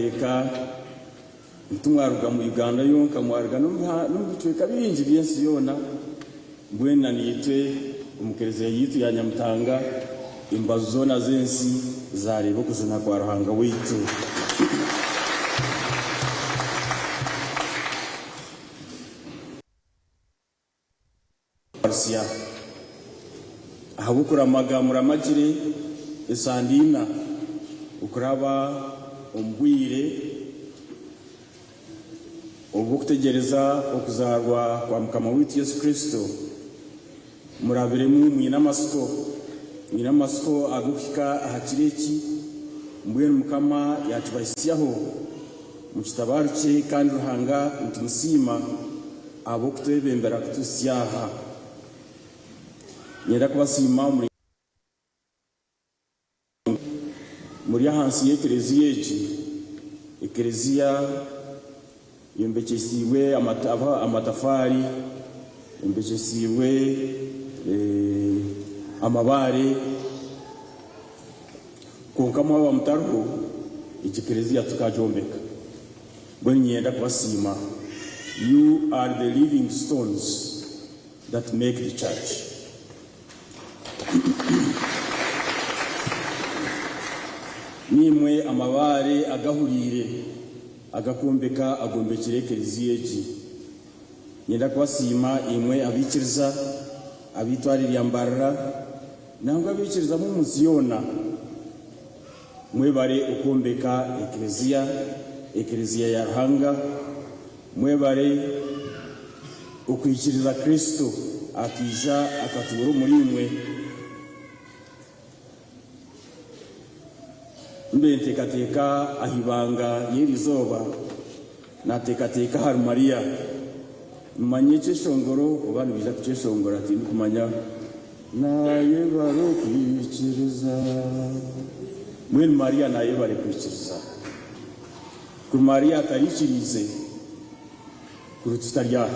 Reka timwaruga mu Uganda yonka, mwaruga n'omu bicweka bingi by'ensi yoona. Mbwenu na naitwe omu kereziya yaitu ya Nyamutanga, embaju zoona z'ensi zaareeba okujuna kwa Ruhanga waitu. Rusya, ahabw'okuramaga muramagire esande ina okuraba omu bwire obw'okutegyereza okuzaarwa kwa Mukama waitu Yesu Kristo, murabiremu mwine amatsiko, mwine amatsiko ag'okuhika aha kiro eki, mbwenu Mukama yaakibahitsyaho, mukitabaarukye kandi Ruhanga nitumusiima. Ahabw'okutwebembera kutuhitsya aha. Niinyenda kubasiima omuri muri ahansi y'ekereziya egi. Ekereziya eyombekyesiibwe amatafaari, eyombekyesiibwe amabaare, kwonka mwaba mutariho egi kereziya tukagyombeka. Mbwenu niinyenda kubasiima, you are the living stones that make the church. Niimwe amabaare agahuriire agakwombeka agombekire ekereziya egi. Niinyenda kubasiima imwe abaikiriza ab'eitware rya Mbarara nangwa abaikiriza b'omu nsi yoona. Mwebare okwombeka Eklezia, Eklezia ya Ruhanga. Mwebare okwikiriza Kristo akaija akatuura omuri imwe. Mbe nteekateeka aha ibanga ry'eri izooba, naateekateeka ahari Mariya. Manya ekyeshongoro oba nibaija kukyeshongora tindikumanya. Naayebare okwikiriza. Mbwenu Mariya naayebare kwikiriza. Kuri Mariya ataraikiriize, kuri tutari aha.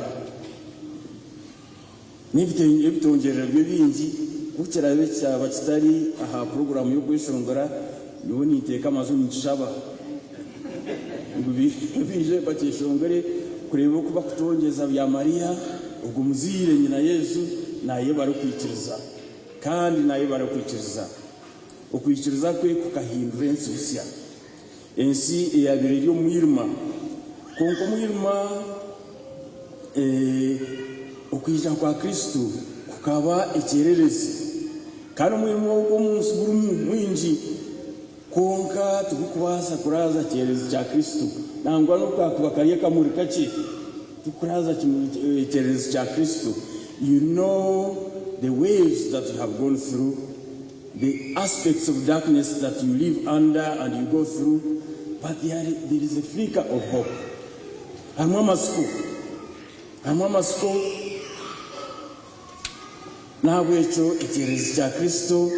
N'ebitongyerero bye bingi, ku kiraabe kyaba kitari aha puroguraamu y'okweshongora, nyowe ninteeka amaju ninkishaba ngu baije bakyeshongore kureeba oku bakutongyeza bya Mariya. Ogwo muzaire nyina Yesu naayebare okwikiriza kandi naayebare okwikiriza. Okwikiriza kwe kukahindura ensi busya, ensi eyaabaire eri omu mwirima. Kwonka omwirima okwija kwa Kristo kukaba ekyererezi. Kandi omwirima ogu omu nsi gurimu mwingi, kwonka tigurikubaasa kuraaza kyererezi kya Kristo. Nangwa n'obu kaakuba kari akamuri kakye, tigurikuraaza ekyererezi kya Kristo. You know the waves that you have gone through, the aspects of darkness that you live under and you go through, but there, there is a flicker of hope. Harimu amatsiko, harimu amatsiko. N'ahabw'ekyo ekyererezi kya Kristo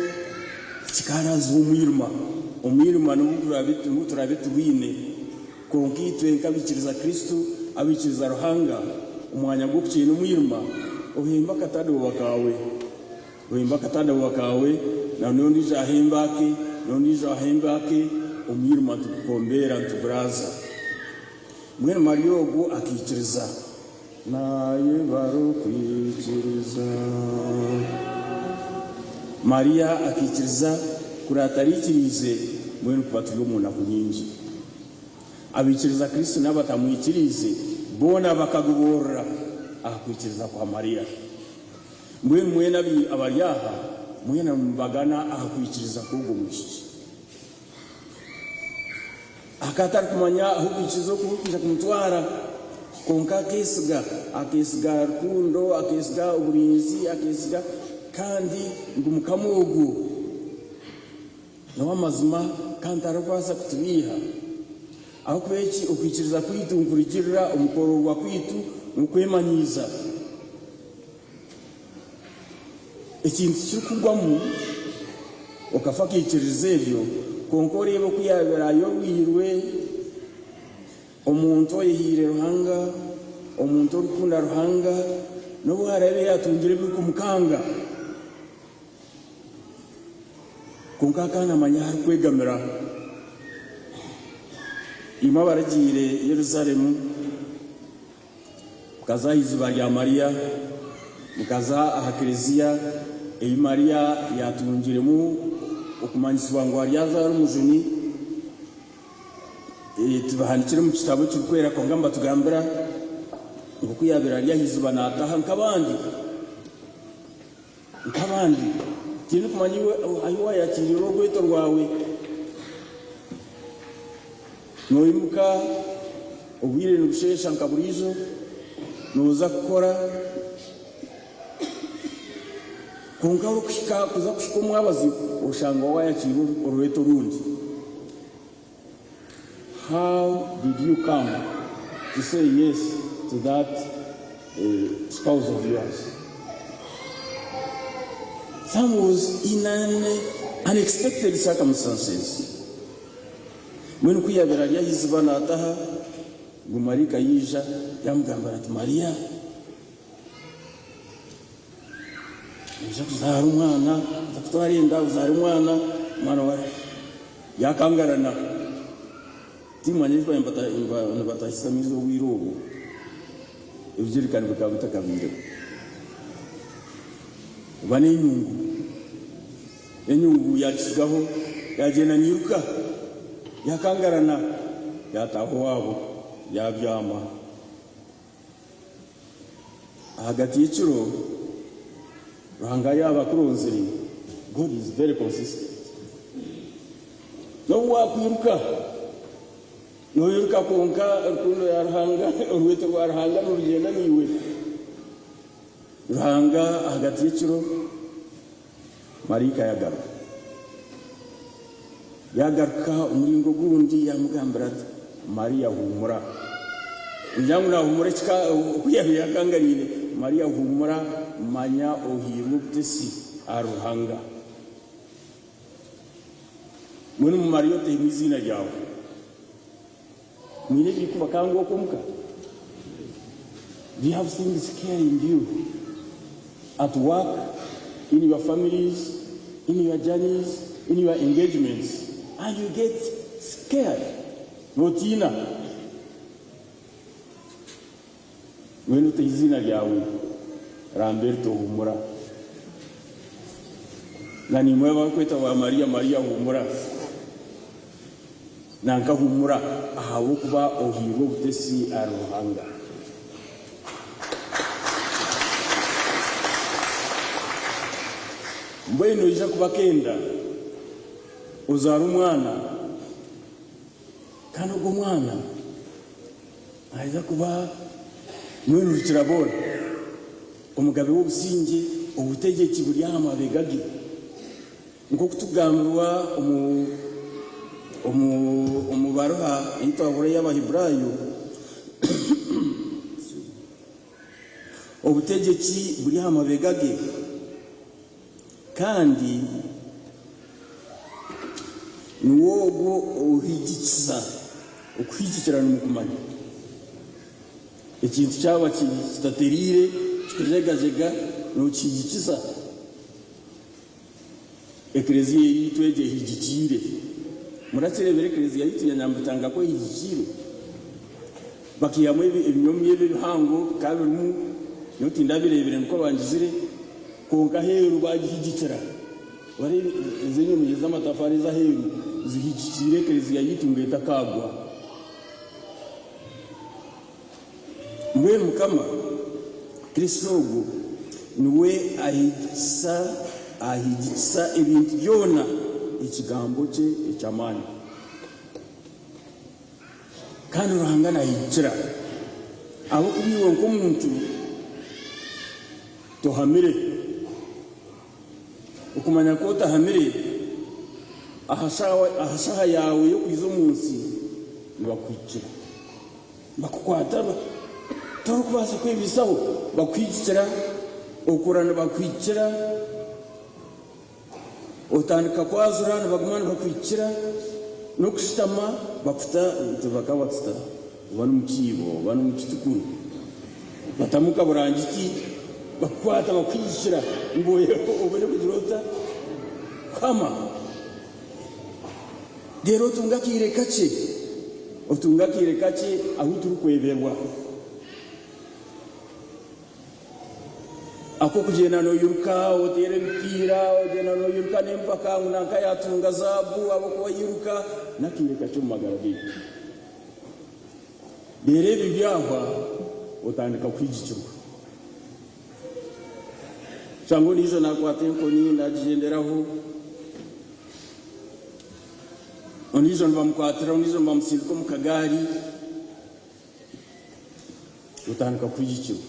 tikikaarazibwa omwirima. Omwirima n'obu turaabe tugwine, kwonka itwe nk'abaikiriza Kristo, abaikiriza Ruhanga, omwanya gw'okukyeena omwirima, ohembe akatadooba kaawe. Ohembe akatadooba kaawe, na n'ondiijo ahembe ake, n'ondiijo ahembe ake, omwirima nitugukombeera, nituguraaza. Mbwenu Mariya ogwo akaikiriza. Naayebare okwikiriza. Mariya akaikiriza, kuri ataraikiriize, mbwenu kuba turi omu naku nyingi. Abaikiriza Kristo n'abatamwikiriize boona bakagoboorora aha kwikiriza kwa Mariya. Mbwenu mwena abari aha, mwena nimubagana aha kwikiriza kw'ogwo mwishiki. Akaba atarikumanya ahu okwikiriza oku kurikwija kumutwara, kwonka akeesiga. Akeesiga rukundo, akeesiga oburinzi, akeesiga kandi ngu Mukama ogwo n'ow'amazima kandi tarikubaasa kutubeiha. Ahabw'okuba eki okwikiriza kwaitu nikurugiirira omu kwororwa kwaitu n'okwemanyiiza. Ekintu tikirikugwamu okafa akaikiririza ebyo, kwonka oreebe oku yaabaire ayobeirwe omuntu oyehaire Ruhanga, omuntu orikukunda Ruhanga, n'obu araabe yaatungire ebirikumukanga, kwonka akaba naamanya ahu arikwegamira. Imwe abaragiire Yerusalemu, mukaza aha iziba rya Mariya, mukaza aha Klezia ei Mariya yaatungiremu okumanyisibwa ngu aryazaara Omujuni, tibihandiikire omu kitabo ekirikwera kwonka nibatugambira ngu ku yaabaire ari aha iziba naataha nk'abandi, Nk'abandi, tindikumanya iwe ahu waayakiirire orweto rwawe. Noimuka obwire nibusheesha nka buriijo, nooza kukora, kwonka orikuhika kuza kuhika omwabazyo oshanga waayakiira orweto orundi. How did you come to say yes to that spouse of yours? Some was in an unexpected circumstances. Mbwenu ku yaabaire ari aha iziba naataha, ngu maraika yaija yaamugambira ati, Mariya, Noija kuzaara omwana, oza kutwara enda ozaare omwana, omwana wa yakangarana. Timanya eki baabaire nibatahisa amaizi obwire obwo, ebigyerikani bikaba bitakabaireho. Oba n'enyungu, enyungu yaagitsigaho yaagyenda nairuka, yakangarana, yaataaha owaabo yaabyama. Ahagati y'ekiro, Ruhanga yaaba akuronzire, God is very consistent. N'obu waakwiruka, nooiruka kwonka rukundo ya Ruhanga, orweto rwa Ruhanga nirugyenda naiwe. Ruhanga ahagati y'ekiro, maraika yagaruka. Yaagaruka omuringo ogundi yaamugambira ati, Mariya huumura. Ningira ngu naahuumura ekika oku yaabaire akangariire. Mariya huumura, manya ohairwe obutesi ahari Ruhanga. Mbwenu Mariya oteihemu eiziina ryawe. Mwine ebirikubakanga okwo omuka? Do you have things scaring you at work, in your families, in your journeys, in your engagements and you get scared? Notiina? Mbwenu ota eiziina ryawe Lamberto humura. Na naimwe abarikweta ba Maria, Maria humura. Nanka humura ahabw'okuba ohairwe obutesi ahari Ruhanga. Mbwenu noija kuba kenda ozaare omwana, kandi ogwo mwana Naija kuba mwene Rukiraboona, omugabe w'obusingye, obutegyeki buri aha mabega ge. Nk'oku tugambirwa omu omu omu baruha ei twahurira ey'Abaheburaayo, obutegyeki buri aha mabega ge, kandi niwe ogwo ohigikiza. Okuhigikira nimukumanya. Ekintu kyaba kitatereire, kikujegajega, nokihigikiza. Eklezia yaitu egyo ehigikiire. Murakireebera eklezia yaitu ya Nyambutanga ku ehigikiire? Bakaihamu ebinyomyo ebi ebihango bikaba birimu, nyowe tindabireebire nikwo bangizire, kwonka aheeru baagihigikira. Oreebe ezo enyomyo z'amatafaari ez'aheeru zihigikiire eklezia yaitu ngu etakaagwa. Mbwenu Mukama Kristo ogwo niwe ahigikisa ahigikisa ebintu byona ekigambo kye eky'amaani. Kandi Ruhanga nahigikira ahabw'okuba iwe nk'omuntu tohamire. Okumanya ku otahamire aha shaaha yaawe y'okwija omu nsi, nibakuhikira. Nibakukwata torikubaasa kwebaisaho, bakuhikira, okura nibakuhikira, otandika kwazura nibaguma nibakuhikira, n'okushutama bakuta bakaba batuta oba n'omu kiibo oba n'omu kitukuru. Batamu kaburangiti bakukwata bakuhigikira ngu obone kugira ota kuhama. Reero otunga akaire kakye. Otunga akaire kakye ahu turikweberwa. Ak'okugyenda noiruka oteera emipiira, ogyenda noiruka n'empaka ngu nanka yaatunga zaabu ahabw'okuba yairuka, n'akaire kakye omu magara gaitu. Reero ebi byahwa, otandika kuhigikirwa. Oshanga ondiijo naakwata enkoni naagigyenderaho, ondiijo nibamukwatira, ondiijo nibamutsindika omu kagaari, otandika kuhigikirwa.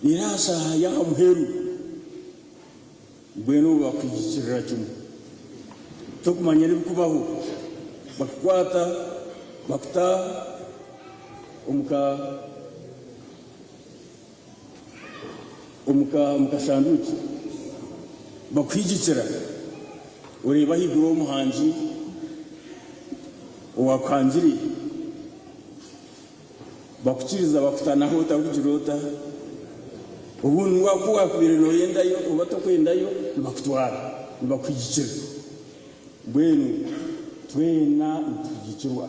Reero aha shaaha y'aha muheru, mbwenu obwo bakuhigikirira kimwe. Tokumanya n'ebirikubaho, bakukwata bakuta omu ka omu kashanduukye, bakuhigikira, oreeba ahaiguru ow'Omuhangi owaakuhangire, bakukiriza bakutanaho otarikugira ota, obundi ku waakubaire nooyendayo oba torikwendayo nibakutwara, nibakuhigikira. Mbwenu twena nituhigikirwa.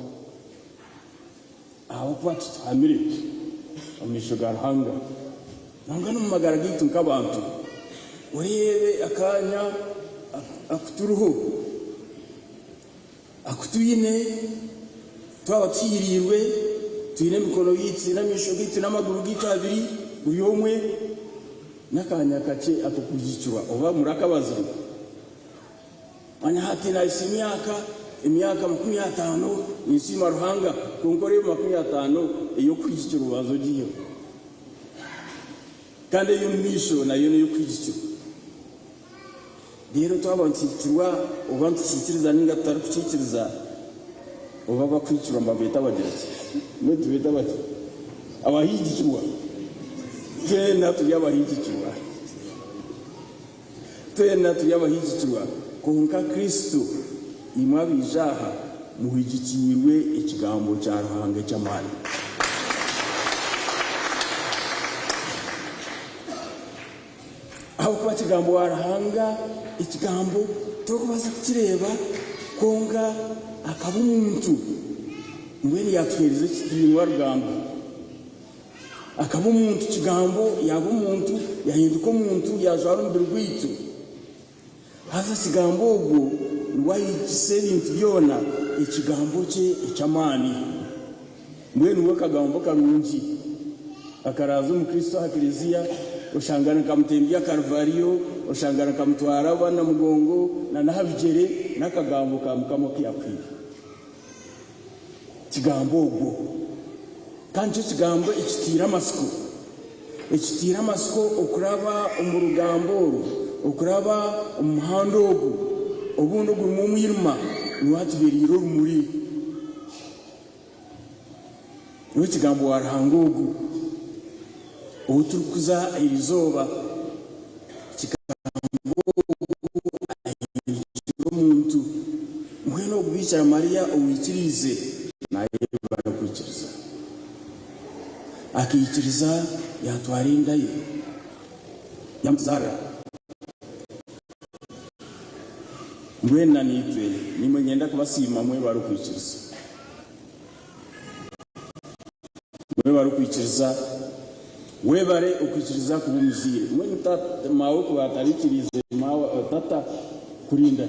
Ahabw'okuba tituhamire omu maisho ga Ruhanga, nangwa n'omu magara gaitu nk'abantu. Oreebe akaanya aku turiho, aku twine, twaba tuhiiriirwe, twine emikono yaitu, twine amaisho gaitu n'amaguru gaitu abiri, buri omwe n'akaanya kakye ak'okuhikirwa oba muri akabazire. Manya hati nahitsya emyaka, emyaka 50, ninsiima Ruhanga, kwonka oreebe 50 ey'okuhigikira obanze ogiiheho. Kandi ey'omu maisho nayo n'ey'okuhigikirwa. Reero twaba nituhigikirwa oba nitukiikiriza nainga tutarikukiikiriza, oba abakuhigikirwa nibabeeta bagira ki? Mbwenu tubeete baki? Abahigikirwa. Twena turi abahigikirwa. Twena turi abahigikirwa, kwonka Kristo, imwe abaija aha, muhigikiirwe ekigambo kya Ruhanga eky'amaani. Ahabw'okuba Kigambo wa Ruhanga, Ekigambo torikubaasa kukireeba, kwonka akaba omuntu, mbwenu yaatuheereza ekitiinwa Rugambo. Akaba omuntu, Kigambo yaaba omuntu, yahinduka omuntu, yaajwara omubiri gwaitu. Haza Kigambo ogwo niwe ahikisa ebintu byona Ekigambo kye eky'amaani. Mbwenu we Kagambo karungi akaraaza Omukristo aha Klezia, oshanga nikamutembya Karivariyo, oshanga nikamutwara aba Namugongo na n'aha bigyere, n'Akagambo ka Mukama oku yaakuhaire. Kigambo ogwo. Kandi nikyo Kigambo ekitaire amatsiko, ekitaire amatsiko okuraba omu rugambo oru, okuraba omu muhanda ogu, obundi ogurimu omwirima, niwe atubereire orumuri. Niwe Kigambo wa Ruhanga ogu, ou turikukuza erizooba. Kigambo ogu ahindukire omuntu. Mbwenu ogu Bikira Mariya owaikiriize, naayebara kwikiriza. Akaikiriza yaatwara enda ye, yaamuzaarira. Mbwenu na naitwe, naimwe niinyenda kubasiima mwebare okwikiriza. Mwebare okwikiriza. Webare okwikiriza kuba omuzaire. Mbwenu maawe ku ataraikiriize tata kurinda.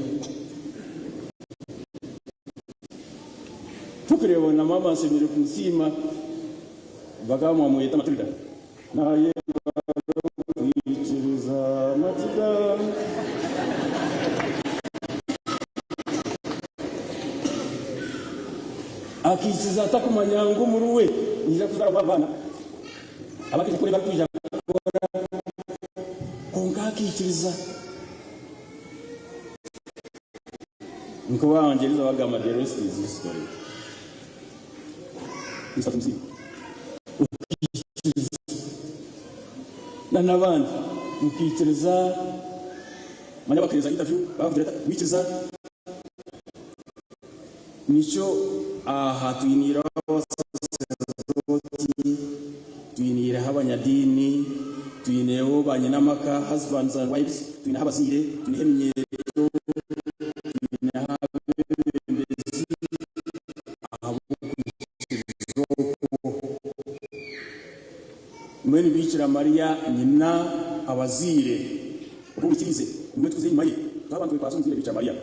Tokureeba na maama nshemereire kumusiima bakaba bamweta Matilda. Nayebare okwikiriza Matilda. Akaikiriza atakumanya ngu omuri we niija kuzaarwamu abaana abarikwija kukora ebi arikwija kukora, kwonka akaikiriza. Nk'oku Abangyereza bagamba, the rest is history. Mister Tumusiime, okaikiriza na n'abandi mukaikiriza, manya bakaheereza interview baakugira bati waikiriza. Nikyo aha twiniireho abasaserdooti, twiniireho abanyadiini, twineho banyinamaka, husbands and wives, twineho abazaire, twineho eminyeeto, twineho abeebembezi ahabw'okuba. Mbwenu Biikira Mariya nyina abazaire. Ogu mwikiriize, niwe tukuza enyima ye. Twaba nitwekwatsa omuzaire Biikira Mariya.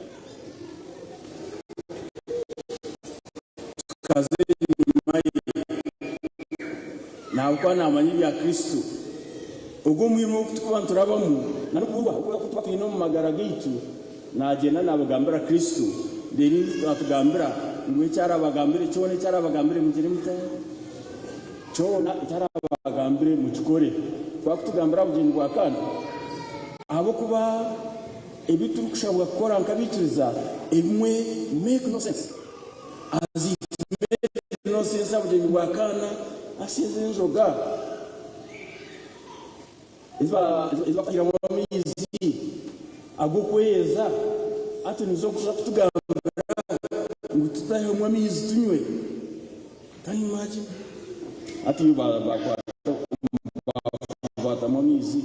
Tukaza enyima ye. Nahabw'okuba naamanya ebya Kristo. Ogwo omwirima ogu turikuba niturabamu, na n'okuburwa oku tuba twine omu magara gaitu, naagyenda naabugambira Kristo, reero atugambira ngu eki araabagambire kyona eki araabagambire mugire muta? Kyona eki araabagambire mukikore. Ku arikutugambira aha bugyenyi bwa Kaana, ahabw'okuba ebi turikushabwa kukora nk'abaikiriza ebimwe make no sense. As it made no sense aha bugyenyi bwa Kaana, asiize enjoga ezi bakutaahiramu amaizi ag'okweyeza, hati nizo kuza kutugambira ngu tutahemu amaizi tunywe. Can you imagine? Hati bakwata baatamu amaizi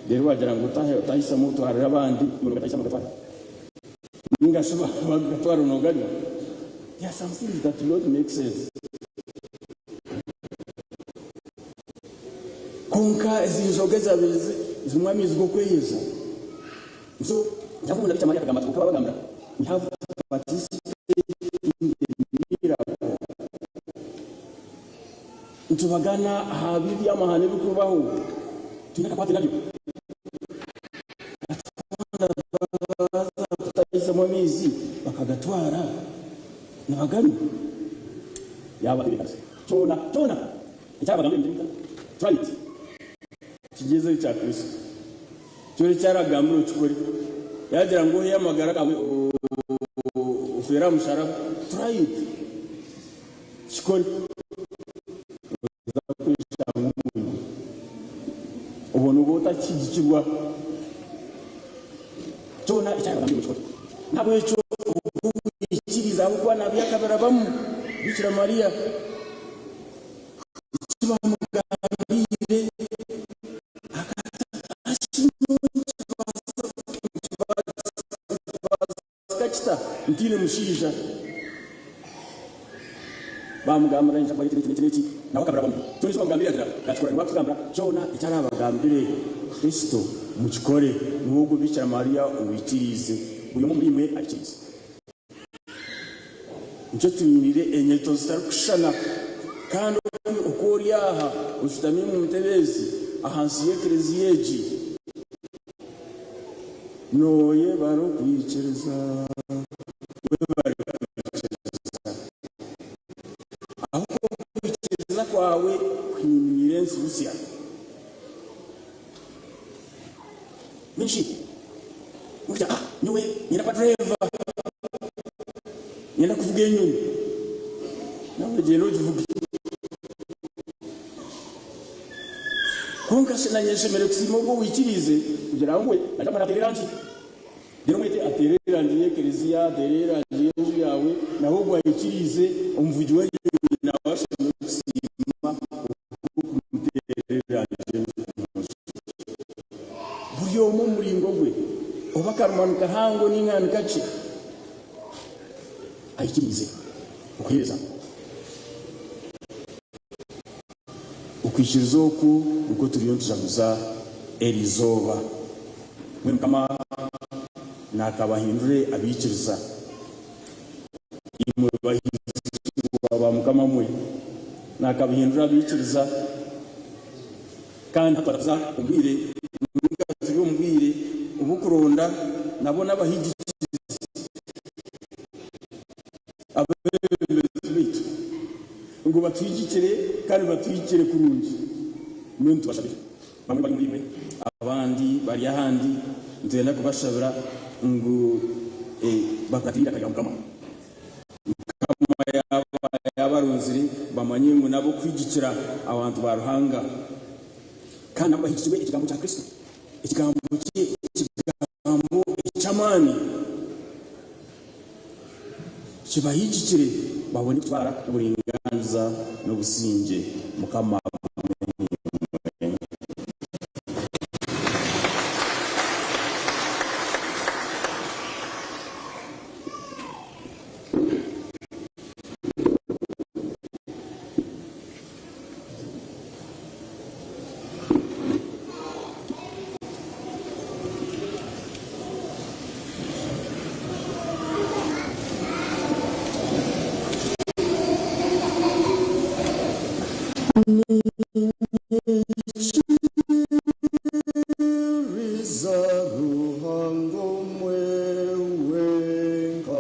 reero bagira ngu otahisamu otwarire abandi, iwe noogatahisamu ogatwara. Ninga shi bagatwara nooganywa. There are some things that do not make sense. Kwonka ezi njoga ezaabaire zirimu amaizi g'okweyeza, nizo Yakobo na Bikira Mariya akagamba ati, Kwonka baabagambira, We have to participate in the miracle. Nitubagana aha by'amahano ebirikubaho, twine akakwate nabyo. Baaza kutahizamu amaizi bakagatwara nibaganywa. Yaabatebeekanisa kyona kyona eki arabagambire mugire muta? Try it. Ekigyezo ekya Kristo kyona eki aragambire okikore. Yaagira ngu oheyo amagara gaawe ofeere aha musharaba, try it. Kikore. Noza kweshanga omwirima. Obwo noba otakihigikirwa. Kyona eki aragambire okikore. N'ahabw'ekyo obu okwikiriza ahabw'okuba nabi akabirabamu, Bikira Maria, eki bamugambiire Nikibaasika kita ntaine mushaija? Baamugambira ngu eki n'eki n'eki, nawe akabirabamu. Kyona eki baamugambire yaagira yaakikora. Niwe arikutugambira kyona eki araabagambire, Kristo mukikore. Niwe ogwo Bikira Maria owaikiriize, buri omwe omuriimwe aikiriize. Nikyo twiniire enyeto zitarikushushana. Kandi oku ori aha oshutami omu ntebe ezi ahansi y'ekereziya egi, nooyebara okwikiriza. Webare kwikiriza. Ahabw'okuba okwikiriza kwawe kuhindwire ensi busya. Mbwenu shi nogira ah nyowe niinyenda kuba dureeva, niinyenda kuvuga enyonyi, nawe gyenda ogivuge. Kwonka shi nanye nshemereire kusiima ogwo owaikiriize kugira ngu we naija kumara ateere erangi. Reero omwete ateere erangi y'ekereziya, ateere erangi y'enju yaawe, nawe ogwo aikiriize omuvugi w'enyonyi nawe ashemereire kusiima ogw'okumuteera erangi y'enju. Buri omwe omu muringo gwe, oba akarumano kahango nainga ni kakye, aikiriize okuheereza. Okwikiriza oku nikwo turiyo nitujaguza eri izooba. Mbwenu Mukama naakabahindure abaikiriza, imwe bahigirwa ba Mukama mwe, naakabahindure abaikiriza. Kandi hati twaza omu bwire ninga turi omu bwire obw'okuronda nabo n'abahigikizi, abeebembezi baitu ngu batuhigikire kandi batuhigikire kurungi. Mbwenu tubashabire. Bamwe bari omuriimwe, abandi bari ahandi, nitwenda kubashabira ngu bakuratire eiraka rya Mukama. Mukama yaaba yaabarunzire bamanye ngu n'ab'okuhigikira abantu ba Ruhanga, kandi nabo bahigikirwe ekigambo kya Kristo, ekigambo kye, ekigambo eky'amaani kibahigikire babone kutwara oburingaaniza n'obusingye. Mukama agume naimwe. Niinyikiriza Ruhanga omwe wenka.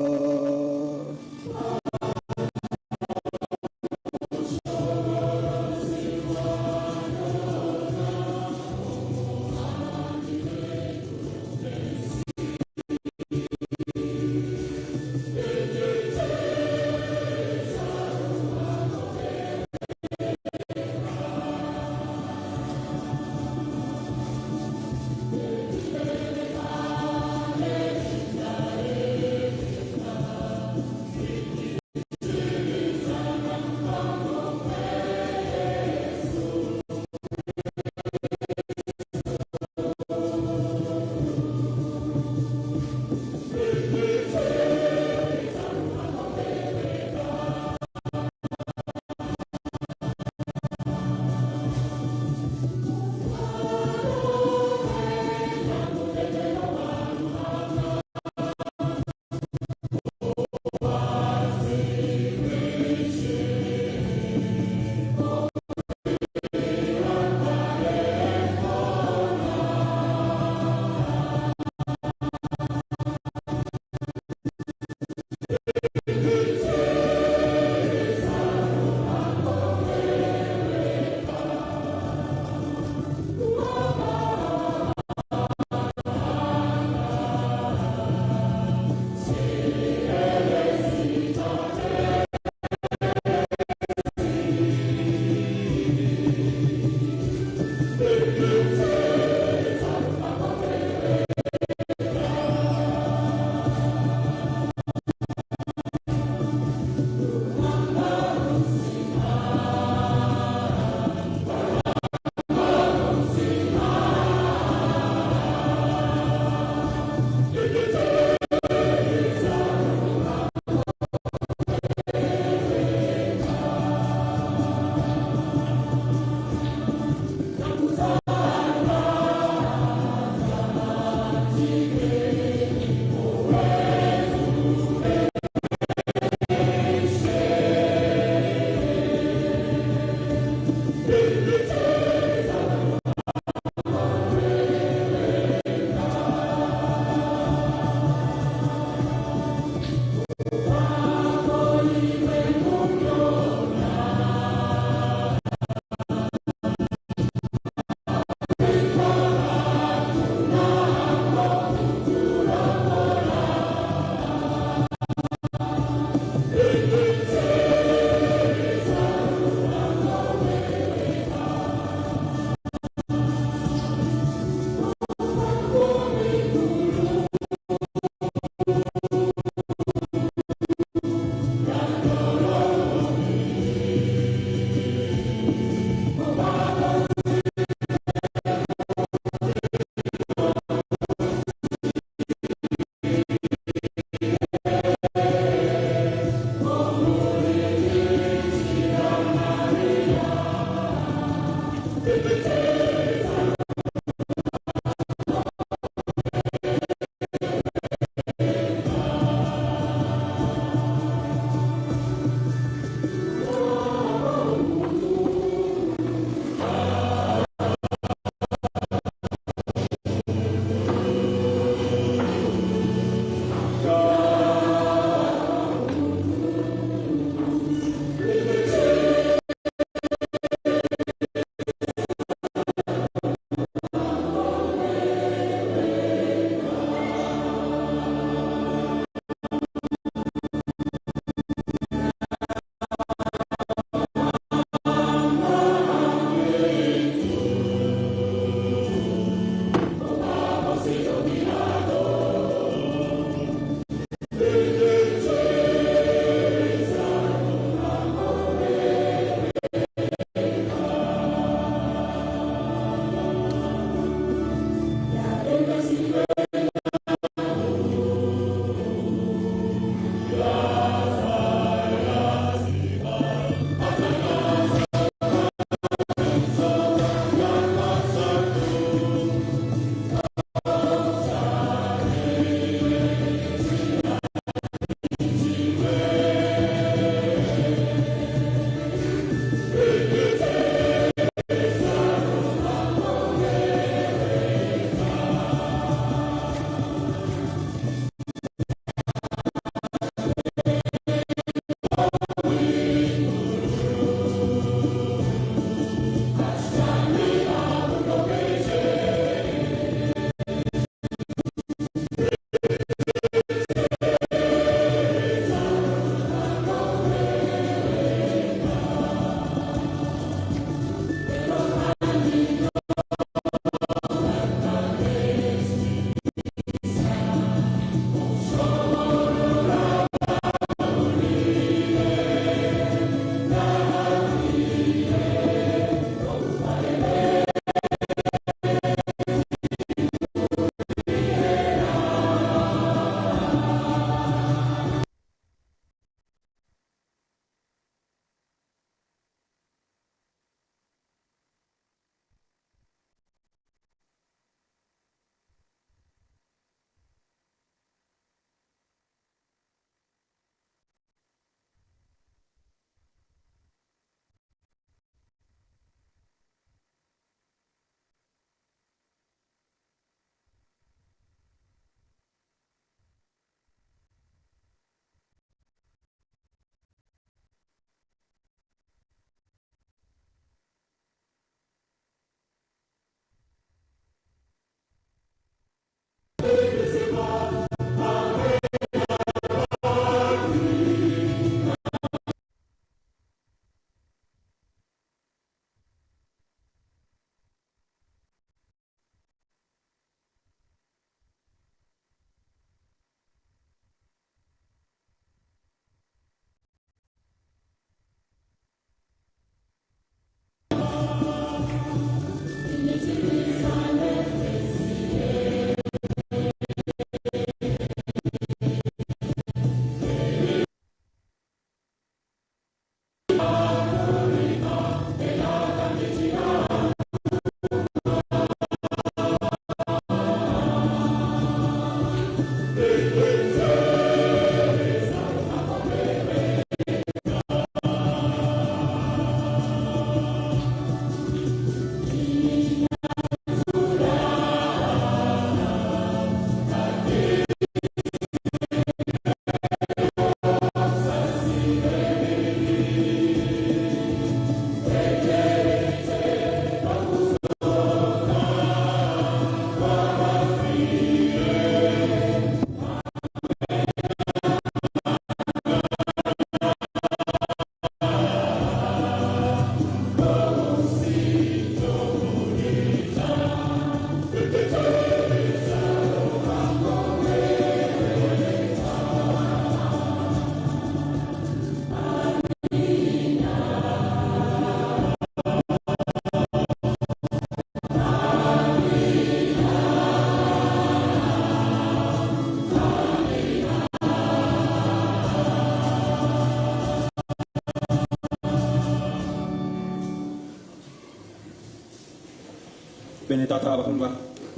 Bene Taata abakundwa,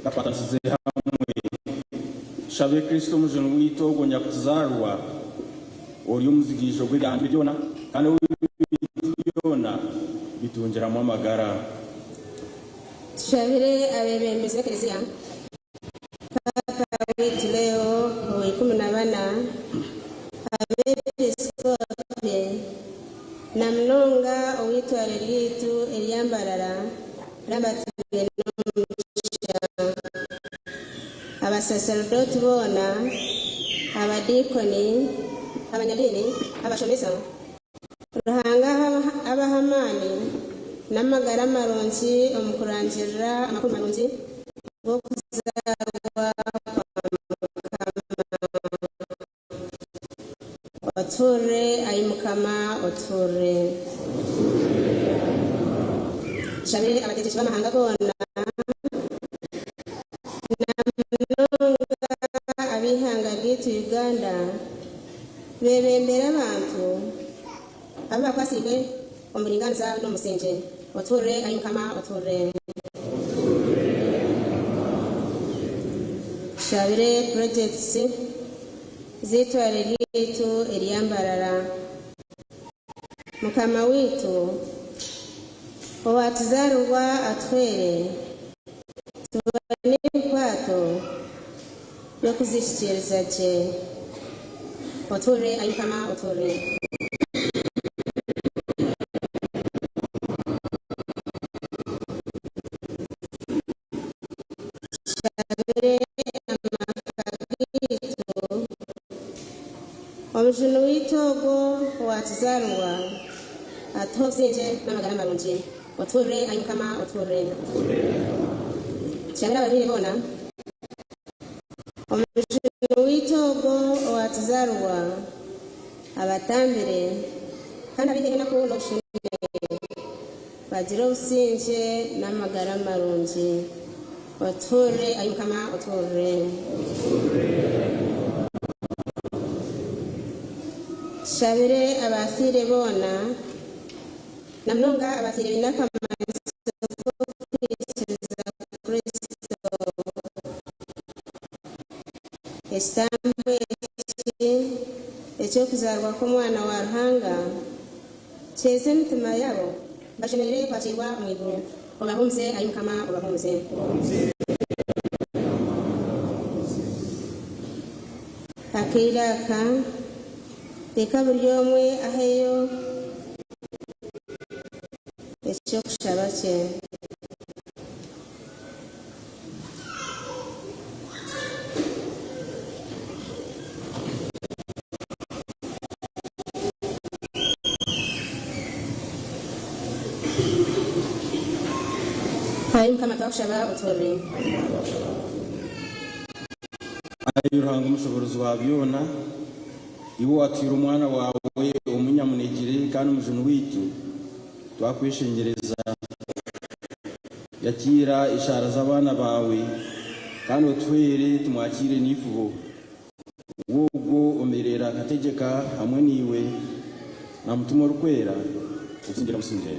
ka tukwatanisize hamwe tushabe Kristo Omujuni waitu ogwo nyakutuzaarwa, ori omuzigiijo gw'ebyahangirwe byona, kandi ou ebintu byona bitungiramu amagara. Tushabire abeebembezi b'Eklezia, Paapa waitu Leo owa 14, Abeepiskoopi, na munonga ow'eitware ryaitu erya Mbarara, Robert Bainomugisha, abasaserdooti boona, abadiikoni, abanyadiini, abashomesa, Ruhanga abahe amaani n'amagara marungi omu kurangirira amakuru marungi g'okuzaarwa kwa Mukama. Otuhurire, ai Mukama, otuhurire. Tushabire abategyeki b'amahanga goona, na munonga ab'eihanga ryaitu Uganda, beebembere abantu abu bakwasiibwe omu buringaaniza n'omu busingye. Otuhurire, ai Mukama, otuhurire. Tushabire purojekiti z'eitware ryaitu erya Mbarara. Mukama waitu owaatuzaarirwa atuhwere tubone ebikwato by'okuzihikiiriza gye. Otuhurire, ai Mukama, otuhurire. Tushabire amaka gaitu, Omujuni waitu ogwo owaatuzaarirwa, atuhe obusingye n'amagara marungi. Otuhurire, ai Mukama, otuhurire. Tushabire abarwaire boona. Omujuni waitu ogwo owaatuzaarirwa, abatambire, kandi abaiheho enaku n'obushune, bagire obusingye n'amagara marungi. Otuhurire, ai Mukama, otuhurire. Tushabire abaafiire boona, na munonga abaafiire baine akamanyiso k'okwikiriza Kristo. Ekitambo eki eky'okuzaarwa kw'Omwana wa Ruhanga kyeze emitima yaabo bashemereire kwakiirwa omu iguru. Obahuumuze, ai Mukama, obahuumuze. Akaire aka, reka buri omwe aheyo eky'okushaba kye. Ai Mukama twakushaba otuhurire. Ai Ruhanga Omushoboorozi wa byona, Iwe owaatwire Omwana waawe omunyamunegyere kandi Omujuni waitu, twakweshengyereza, yakiira eshaara z'abaana baawe, kandi otuhwere tumwakiire n'eifubo. Ogwo omereera akategyeka hamwe naiwe na Mutima Orikwera, obusingye n'obusingye.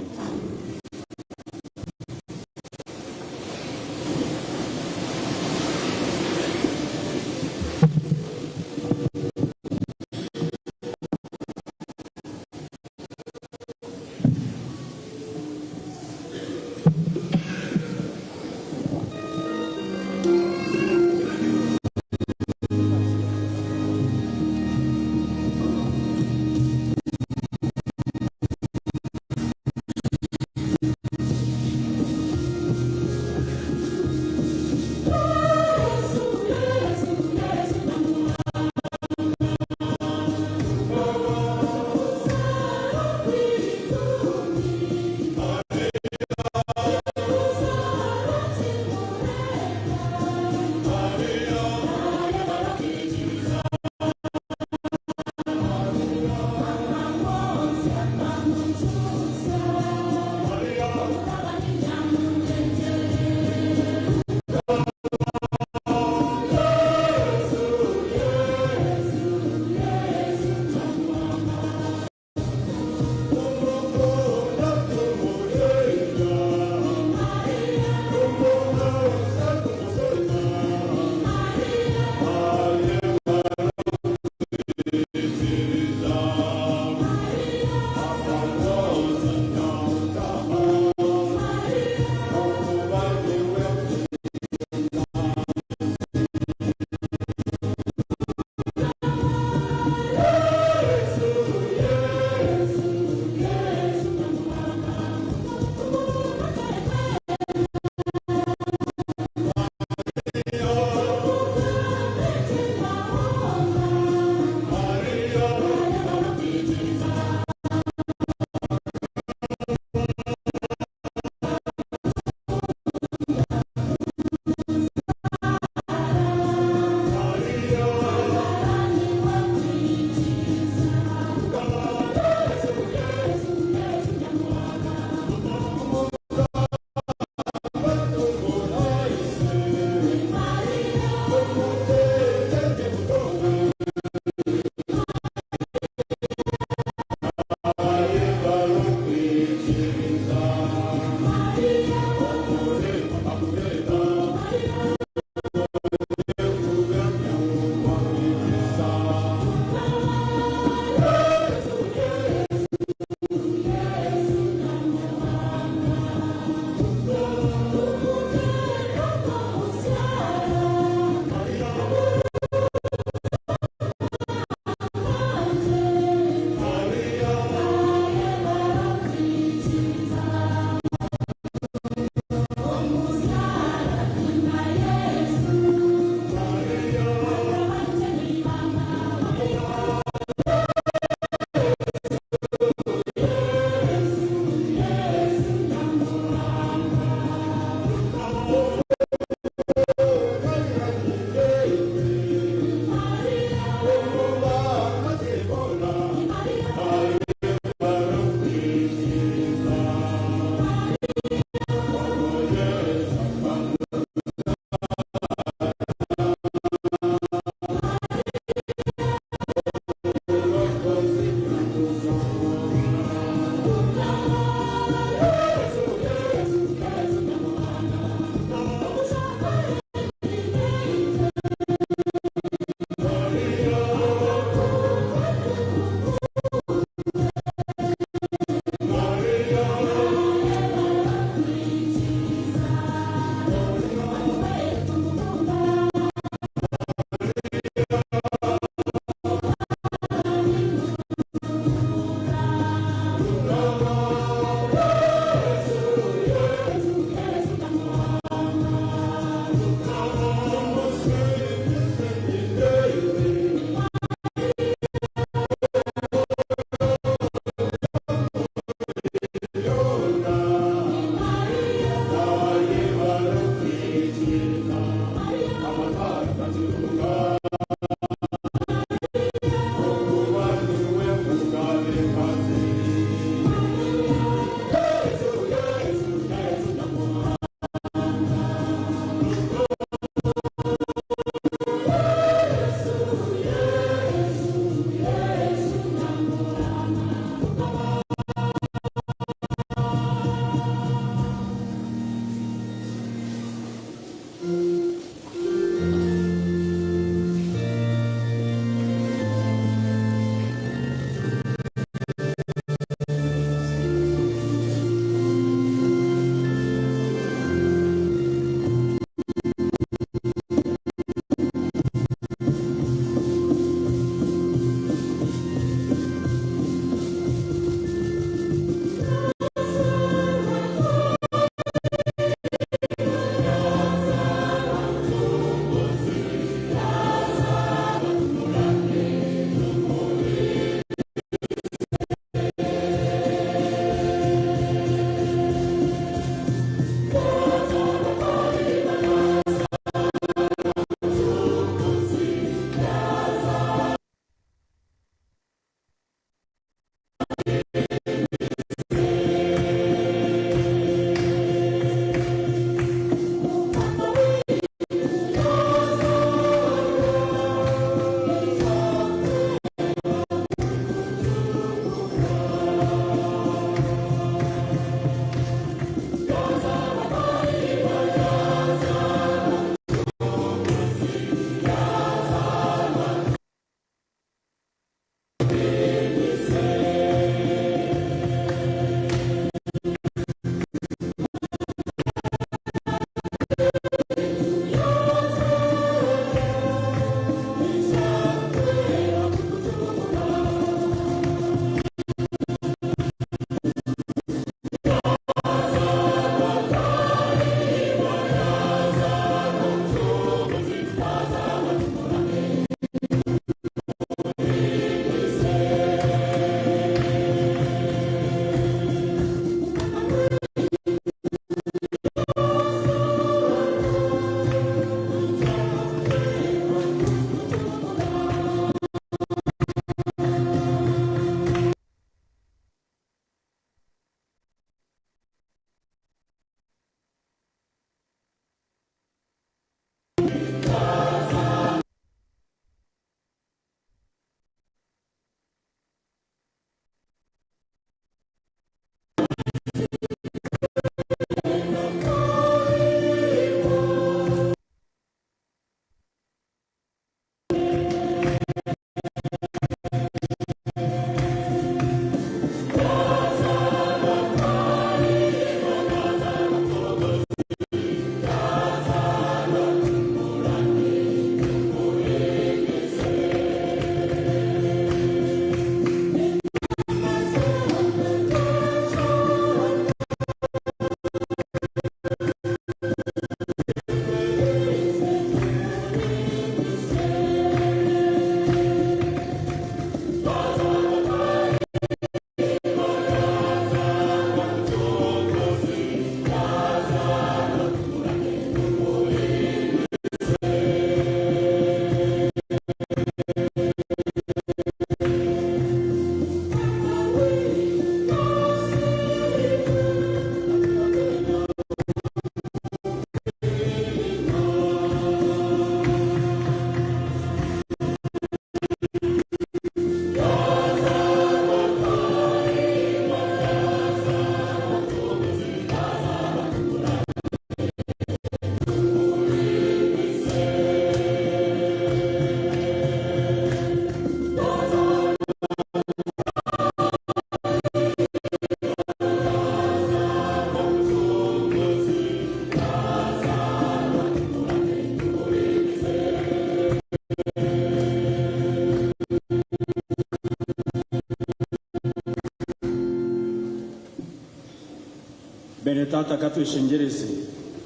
Bene Taata katweshengyereze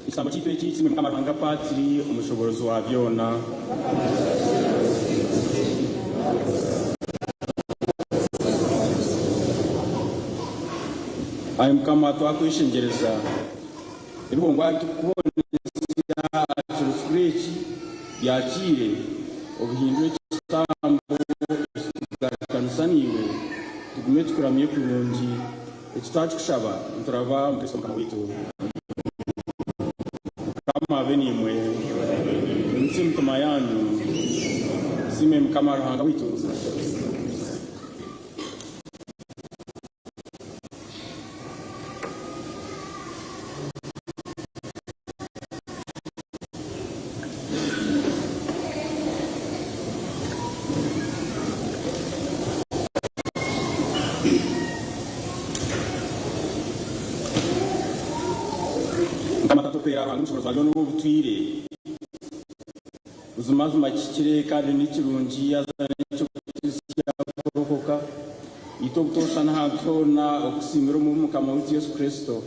ekitambo kyaitu eki kisimwe Mukama Ruhanga Paatiri omushoboorozi wa byona. Ai Mukama twakweshengyereza ebihongwa ebi turikukuboneza aha kiro kikuru eki byakiire obihindure ekitambo ekitugarukanisa naiwe tugume tukuramye kurungi. Eki twakikushaba nituraba omu Kristo Mukama waitu. Mukama abe naimwe. Mwimutsye emitima yaanyu. Musiime Mukama Ruhanga waitu. Mukama Tata Okwera, Ruhanga Omushoboorozi wa byona ow'obutwire, buzimazima kihikire kandi ni kirungi haza n'eky'okutuhitsya kurokoka itwe obutoosha n'ahantu hoona okukusiimira omu Mukama waitu Yesu Kristo.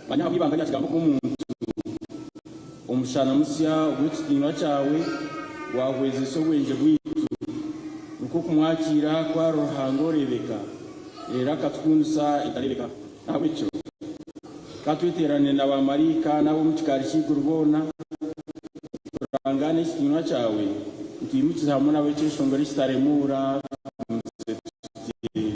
Manya ahabw'eibanga rya Kigambo k'omuntu, omushana musya ogw'ekitiinwa kyawe gwahwezesa obwengye bwaitu, nikwo kumwakiira ku ari Ruhanga oreebeka, reero akatukundisa etareebeka. N'ahabw'ekyo ka tweteerane na baamaraika n'ab'omu kikaari ky'eiguru boona, turangaane ekitiinwa kyawe, nitwimukiza hamwe nabo ekyeshongoro ekitaremuura, tugumize tuti.